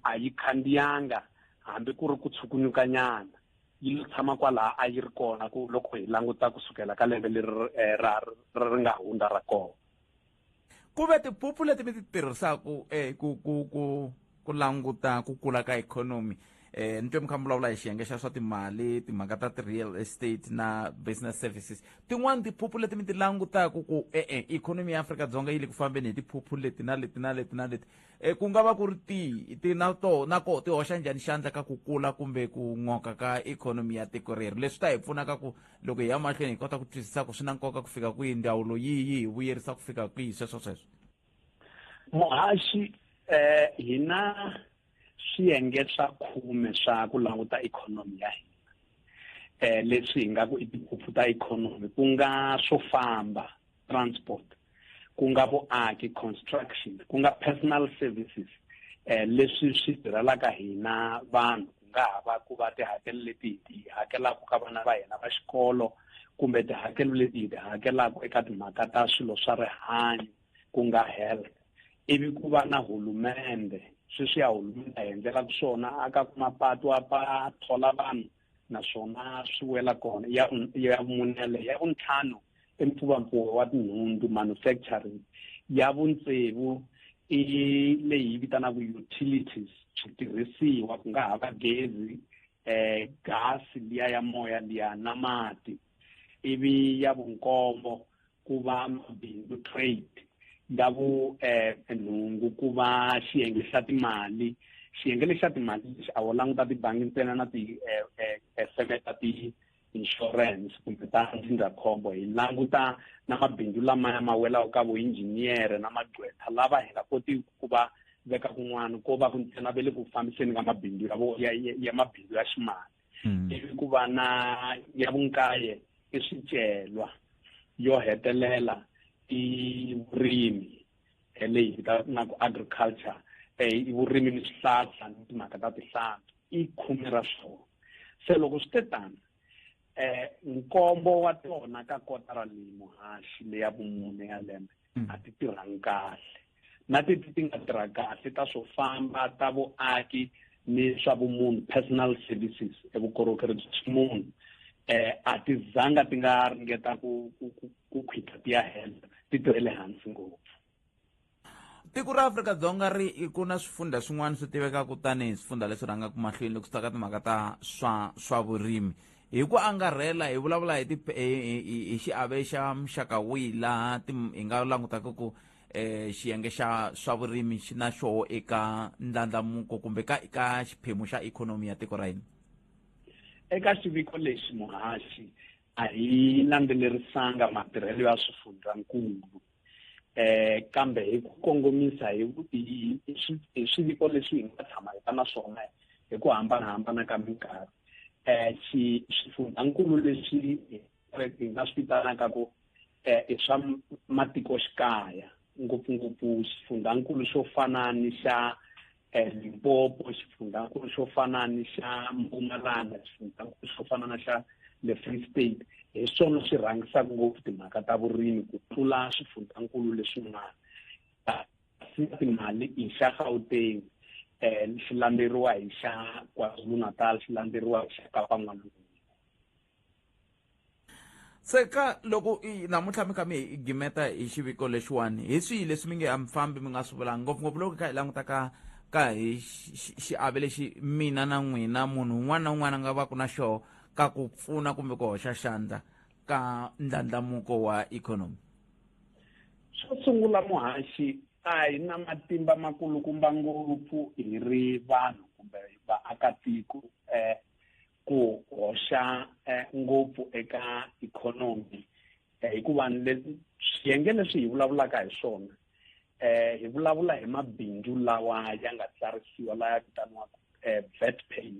a yi khandziyanga hambi ku ri ku tshukunyukanyana, yi lo tshama kwalaha a yi ri kona ku loko hi languta kusukela ka lembe leri ra ri nga hundza ra kona.
Ku ve tiphuphu leti mi ti tirhisaka ku languta ku kula ka ikhonomi, ni twe mi kha mi vulavula hi xiyenge xa swa timali, timhaka ta ti-real estate na business services, tin'wani tiphuphu leti mi ti langutaka ku e-e ikhonomi ya Afrika-Dzonga yi le ku fambeni hi tiphuphu leti na leti na leti na leti, ku nga va ku ri tihi ti na to na koho ti hoxa njhani xandla ka ku kula kumbe ku n'oka ka ikhonomi ya tiko reri, leswi ta hi pfunaka ku loko hi ya mahlweni hi kota ku twisisa ku swi na nkoka ku fika kwihi, ndzawulo yihi yi hi vuyerisa ku fika kwihi, sweswo sweswo?
Muhaxi, hina swiyenge swa 10 swa ku languta ikhonomi ya hina, leswi hi nga ku i tiphuphu ta ikhonomi, ku nga swo famba, transport, ku nga vuaki, construction, ku nga personal services, leswi swi tirhelaka hina vanhu, ku nga ha va ku va tihakelo leti hi ti hakelaka ka vana va hina va xikolo, kumbe tihakelo leti hi ti hakelaka eka timhaka ta swilo swa rihanyo, ku nga health. Ivi ku va na hulumende, sweswi ya hulumende a hi endlelaka swona, aka ku mapatu, a pa thola vanhu, naswona swi wela kona. Ya vumunele, ya vuntlhanu i mpfuvampuwa wa tinhundzu, manufacturing. Ya vuntsevu i leyi hi vitanaka utilities, switirhisiwa, ku nga ha va gezi, gasi liya ya moya liya na mati. Ivi ya vunkombo ku va mabindzu, trade. Ya vu nhungu ku va xiyenge xa timali. Xiyenge lexi xa timali lexi a wo languta tibangi ntsena na ti feme ta ti-insurance kumbe ta ndzindzakhombo, hi languta na mabindzu lamaya ma welaka ka vuinjhiniyere na magqwetha, lava hi nga kotiki ku va veka kun'wana ko va ku ntsena ve le ku fambiseni ka mabindzu ya ya mabindzu ya ximali. Ivi ku va na ya vunkaye i swicelwa, yo hetelela i vurimi, leyi vitanaka agriculture, i vurimi ni swihlahla ni timhaka ta tihlampfi. i khume ra swona se loko swi te tano eh nkombo wa tona ka kotara leyi muhaxi leya vumune ya lembe mm. a ti tirhangi kahle na teti ti nga tirha kahle ta swo famba ta vuaki ni swa vumunhu personal services evukorhokeri bya ximunhu eh a ti zanga ti nga ringeta ku ku ku khwita ti ya henhla ti tirhele hansi ngopfu
tiko ra Afrika-Dzonga ri ku na swifundha swin'wana swi tivekaka tanihi swifundha leswi rhangaka mahlweni loko swi ta ka timhaka ta swa swa vurimi hi ku angarhela hi vulavula hi hi xiave xa muxaka wihi laha hi nga langutaka ku eh xiyenge xa swa vurimi xi na xoho eka ndlandlamuko kumbe ka ka xiphemu xa ikhonomi ya tiko ra hina
eka xiviko lexi muhaxi a hi landzelerisanga matirhelo ya swifundzankulu eh kambe hi ku kongomisa hi hi swiviko leswi hi nga tshama hi va na swona hi ku hambanahambana ka minkarhi eh xifundzankulu leswi hi nga swi vitanaka ku eh i swa matikoxikaya ngopfungopfu xifundzankulu xo fana ni xa eh, Limpopo xifundzankulu xo fana ni xa Mpumalanga xifundzankulu xo fana na xa le Free State hi swona swi rhangisaka ngopfu timhaka ta vurimi ku tlula swifundzankulu leswin'wana kasi timali i xa Gauteng eh xi landzeriwa hi xa KwaZulu-Natal xi landzeriwa hi xa Kapa N'walungu
Se ka loko i namuntlha mi kha mi gimeta hi xiviko lexiwani hi swihi leswi mi nge a mi fambi mi nga swi vulanga ngopfungopfu loko hi kha hi languta ka ka hi xiave lexi mina na n'wina munhu un'wana na un'wana a nga va ku na xoho ka ku pfuna kumbe ku hoxa xandla ka ndlandlamuko wa ikhonomi
xo sungula muhaxi a hi na matimba makulukumba ngopfu hi ri vanhu kumbe vaakatiko um ku hoxa eh, ngopfu eka ikhonomi eh, hikuva swiyenge leswi hi vulavulaka hi swona eh hi vulavula hi mabindzu lawa ya nga tsarisiwa laya vitaniwaka eh, vat pay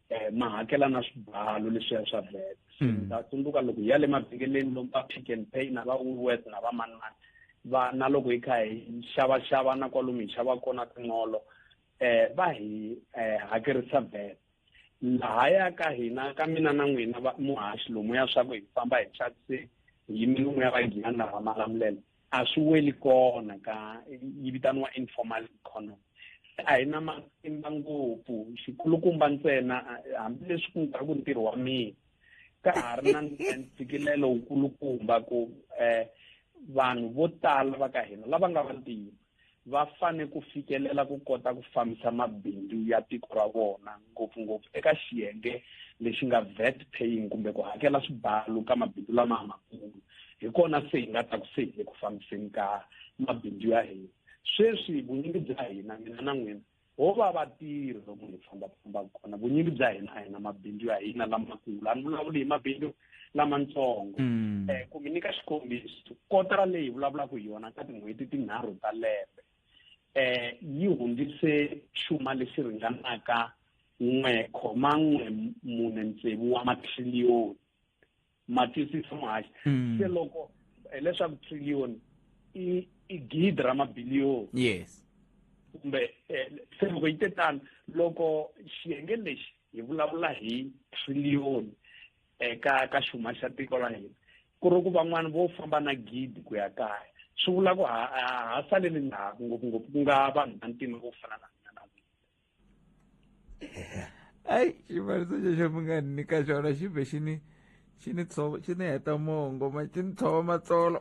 eh ma hakela na swibalo leswiya swa vat hmm. ta tsundzuka loko hi ya le mavhengeleni lomu va pick and pay na va woolworth na va mani mani va na loko hi kha hi xavaxava na kwalomu hi xava kona tin'olo eh va hi eh, hakerisa vat lahaya ka hina ka mina na n'wina muhaxi lomuya swa ku hi famba hi xavise hi yime lomuya va giyani na va malamulele a swi weli kona ka yi vitaniwa informal economy a hi na matimba ngopfu xikulukumba ntsena hambileswi ku nga ri ku ntirho wa mina ka ha ri na ntshikelelo wukulukumba ku um vanhu vo tala va ka hina lava nga vantima va fane ku fikelela ku kota ku fambisa mabindzu ya tiko ra vona ngopfungopfu eka xiyenge lexi nga vat paying kumbe ku hakela swibalo ka mabindzu lama makulu hi kona se hi nga ta ku se hi le ku fambiseni ka mabindzu ya hina sweswi vunyingi bya hina mina na n'wina ho va vatirhi lomu hi fambafambaka kona vunyingi bya hina a hi na mabindzu ya hina lamakulu a ni vulavuli hi mabindzu lamatsongo um ku mi nyika xikombiso kotara leyi hi vulavulaka hi yona ka tin'hweti tinharhu ta lembe um yi hundzise xuma lexi ringanaka n'we khoma n'we mune tsevu wa matriliyoni ma twisisa muhaxi mm. se loko hileswaku triliyoni i i gidi ra mabiliyoni
yes
kumbe eh, se loko yi te tano loko xiyenge lexi hi vulavula hi triliyoni eka ka xuma xa tiko ra hina ku ri ku van'wani vo famba na gidi ku ya kaya swi vula ku ha ha saleli ndzhaku ngopfungopfu ku nga vanhu va ntima vo fana na mina na n'wina
ayi xifaniso xexo mi nga ni nyika xona xi vhe xi ni xi ni tshova xi ni heta mongo ma xi ni tshova matsolo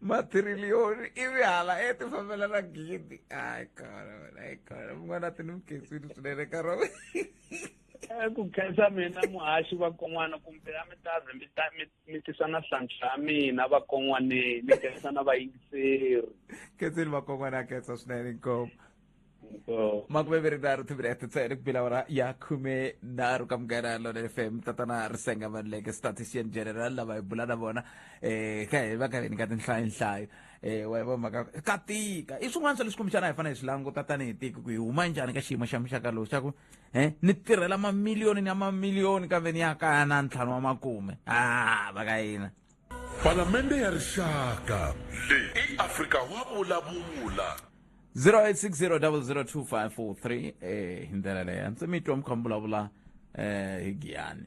mathiriliyoni ivi hala e ti fambela na gidi hayi kona wena hayi kona mun'wana ti ni mukhensini swinene ka rona
eh, ku khensa mina muhaxi va kon'wana kumbe a mi ta ze mi ta mi tisa na hlanhla ya mina va kon'waneni mi khensa na vayingiseri
khenseni va kon'wana a khensa swinene inkomu makume nharhu timinete ntsena ku bila awara ya 13 ka munghana lonene fm tatana risenga maluleke statistician general lava hi bula na vona um kha hi va ka hi nyika tinhlayonhlayo um wa vo mhaka ka tika i swin'wana swa leswi kumbexana hi fanele hi swi languta tanihi tiko ku hi huma njhani ka xiyimo xa muxaka lowu xa ku um ni tirhela mamiliyoni na mamiliyoni kambe ni ya kaya na ntlhanu wa makume a va ka yina
Palamende ya Rixaka. Leyi i Afrika wa vulavula.
0860002543 eh hi ndlela leyo ndzi mi twa mi kha mi vulavula eh hi giyani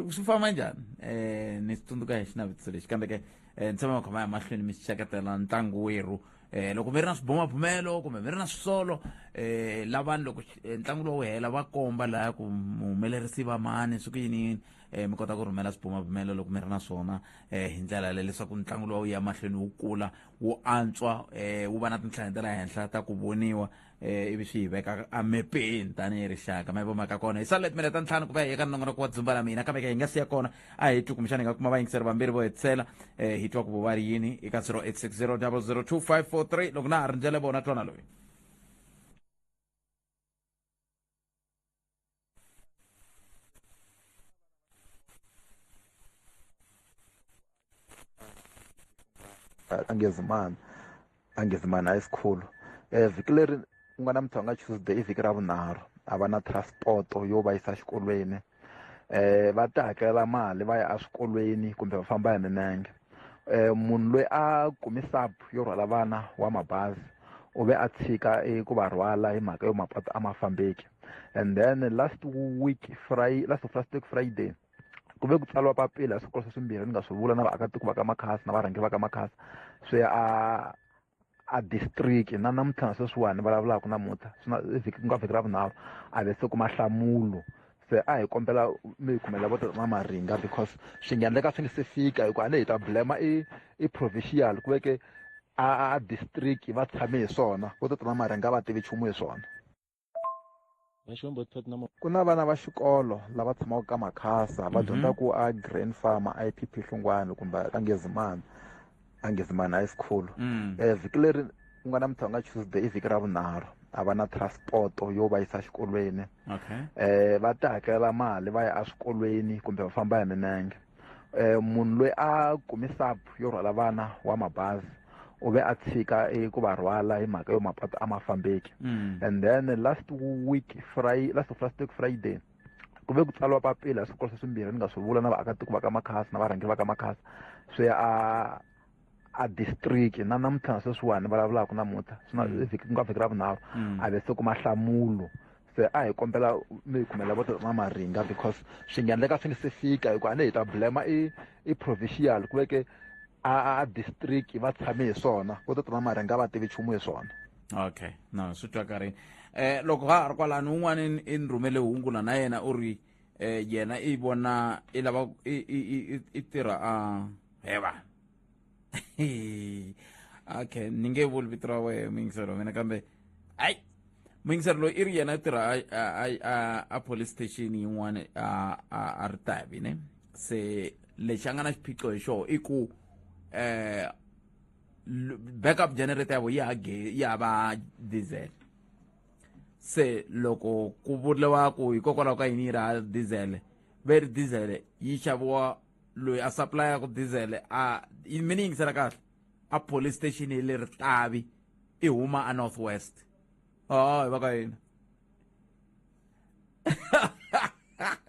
swi famba njhani eh ni swi tsundzuka hi xinavetiso lexi kambe ke eh ni tshama mi khoma ya mahlweni mi xeketela ntlangu werhu eh loko mi ri na swibumabumelo kumbe mi ri na swisolo eh lavani loko eh, ntlangu lowu hela va komba laya ku muhumelerisi va mani swi ku yini yini eh mi kota ku rhumela swibumabumelo loko mi ri na swona eh hi ndlela leyi leswaku ntlangu lowu ya mahlweni wu kula wu antswa eh wu va na tinhlaya ta le henhla ta ku voniwa eh ivi swi hi veka emepeni tanihi rixaka ma mhaka kona hi sale timinete ta ntlhanu ku va hi eka nongonoko wa dzumba la mina kambe ke hi nga siya kona a hi twi kumbexana hi nga kuma vayingiseri vambirhi vo hetisela eh hi twa ku vo va ri yini eka 0860 002543 loko na ha rindzele vona twana loyi
angezimani angezimani hayi sikhulu um vhiki leri ku nga namuntlha nga Tuesday i vhiki ra vunharhu a va na transport yo va yisa xikolweni um va ti hakelela mali va ya eswikolweni kumbe va famba hi milenge um munhu loyi a kumi sub yo rhwala vana wa mabazi u ve a tshika ku va rhwala hi mhaka yo mapatu a ma fambeki and then last week Friday last of last week Friday ku ve ku tsariwa papila swikolo swa swimbirhi ni nga swi vula na vaakatiko va ka Makhasa na varhangeri va ka Makhasa swi a a district na namuntlha sweswiwani vulavulaka namuntlha swi na vhiki ku nga vhiki ra vunharhu a ve se kuma nhlamulo se a hi kombela mi hi kumela vo tata maringa because swi nga endleka swi nge se fika hikuva a ni hi ta blame i i provincial ku veke a district va tshame hi swona vo tata maringa va tivi nchumu hi swona ku na vana va xikolo lava tshamaka ka makhasa va dyondzaka a grain farm a IPP Hlungwani kumbe a Ngezimani a Ngezimani high school um vhiki leri ku nga namuntlha nga Tuesday i vhiki ra vunharhu a va na transport yo va yisa xikolweni
okay
um va ti hakelela mali va ya eswikolweni kumbe va famba hi milenge um munhu loyi a kumi sub yo rhwala vana wa mabazi u ve a tshika ku va rhwala hi mhaka yo mapatu a ma fambeki and then last week Friday last of last week Friday ku ve ku tsariwa papila swikolo swa swimbirhi ni nga swi vula na vaakatiko va ka Makhasa na varhangeri va ka Makhasa swi ya a a district na namuntlha sweswiwani vulavulaka namuntlha swi na vhiki ku nga vhiki ra vunharhu a ve se kuma nhlamulo se a hi kombela mi hi kumela vo tata maringa because swi nga endleka swi nge se fika hikuva a ni hi ta blame i i provincial ku veke a a district va tshame hi swona vo tata maringa va tivi nchumu hi swona
okay no swi twakarini eh loko ha ha ri kwalano un'wana i ni rhumele hungu la na yena u ri eh yena i vona i lava i i i tirha a heva okay ni nge vuli vito ra wehe muyingiseri wa mina kambe hayi muyingiseri loyi i ri yena tirha a a police station yin'wana a a a ri tavi ne se lexi a nga na xiphiqo hi xoho i ku eh backup generator ya vo ya ya va diesel se loko ku vuriwa ku hikokwalaho ka yini yi ri diesel ve ri diesel yi xaviwa loyi a supplyaku diesel a mi ni yingisela kahle a police station yi le Ritavi i huma a North West oh hi va ka yini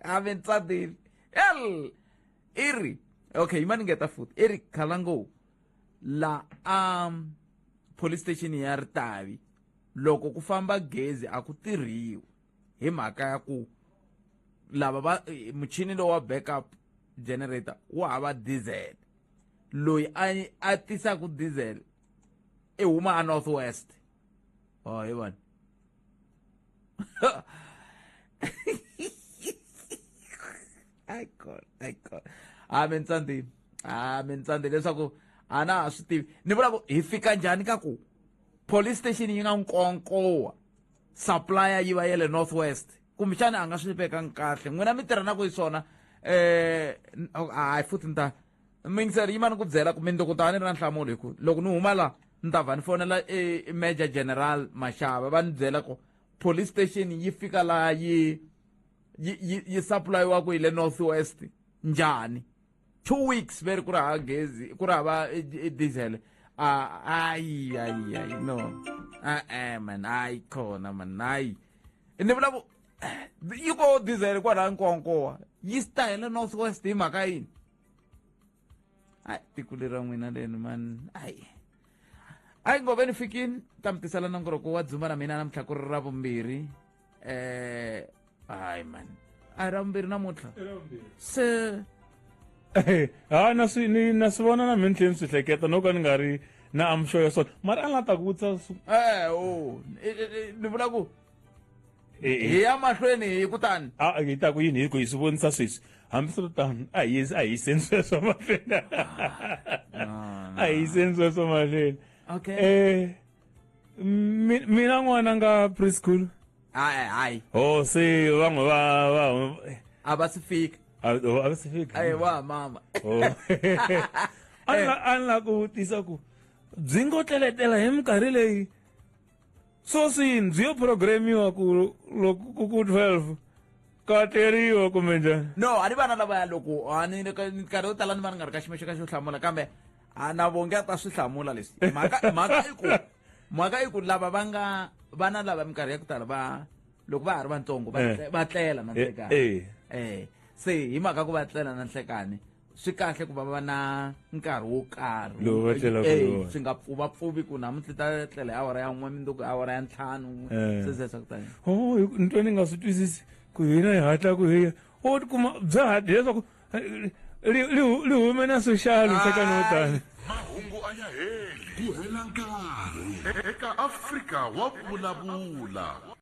a mi tsatile el i ri okay yima ni ngeta futhi i ri khalango la a police station ya Ritavi loko ku famba gezi a ku tirhiwi hi mhaka ya ku lava va muchini lowu wa backup generator wu hava diesel loyi a a tisaka diesel i huma a north west oh hi vona ai god ai god a mi ntsandini a mi ntsandini leswaku a na ha swi tivi ni vula ku hi fika njhani ka ku police station yi nga nkonkowa supplier yi va ya le north west kumbexana a nga swi vekangi kahle n'wina mi tirha na ku hi swona eh hayi futhi ni ta mingiseri yima ni ku byela ku mindzuku ta ni ri na nhlamulo hi ku loko ni huma la ni ta vha ni fonela e major general Mashava va ni byela ku police station yi fika laha yi yi yi supply-iwaku hi le north west njhani 2 weeks veri ku ri hava gezi ku ri hava diesel ayi ayi ayi no e-e man hayi khona man hayi ni vula ku yi ko diesel kwalaha nkonkowa yi style north west hi mhaka yini hayi tiko leri ra n'wina leni man hayi. A yi ngove ni fikini ta mi tisela nongoloko wa dzumba na mina namuntlha ku ri ra vumbirhi. Hayi man, a hi ra vumbirhi namuntlha se.
Ha, na swi ni na swi vona na mina ni tlhela ni swi hleketa no ka ni nga ri na amsho ya swona, mara a ni la ta ku vutisa.
O ni vula ku hi ya mahlweni hi kutani.
A hi ta ku yini hi ku hi swi vonisa sweswi. Hambiswiritano, a hi a hi yiseni sweswo mahlweni, a hi yiseni sweswo mahlweni.
Okay.
Mina n'wana nga preschool.
Hayi, hayi.
Oh, se van'we va
a va si fika.
A va si fika.
Ayi wa mama.
Oh. A ni la ku vutisa ku byi ngo tleletela hi minkarhi leyi so swini byi yo programiwa ku loko ku ku 12 ka tleriwa kumbe njhani?
No, a ni vana lavaya loko a ni nkarhi wo tala ni va ni nga ri ka xiyimo xo ka xo hlamula, kambe a na vonge a ta swi hlamula leswi. Mhaka i ku lava va nga vana lava minkarhi ya ku tala va loko va ha ri vatsongo va va tlela na nhlekani. Se hi mhaka ku va tlela na nhlekani, swi kahle ku va va na nkarhi wo karhi
lowu va tlelaka hi wona.
Swi nga pfuvapfuvi ku namuntlha ta tlela hi awara ya 1, mundzuku hi awara ya 5. Se se swa ku tani.
Oh, ni twa ni nga swi twisisi ku hina hi hatla ku hi o tikuma bya ha hileswaku li hume na social nhlekani wo tani.
Mahungu a ya heli ku hela nkarhi eka Afrika wa vulavula.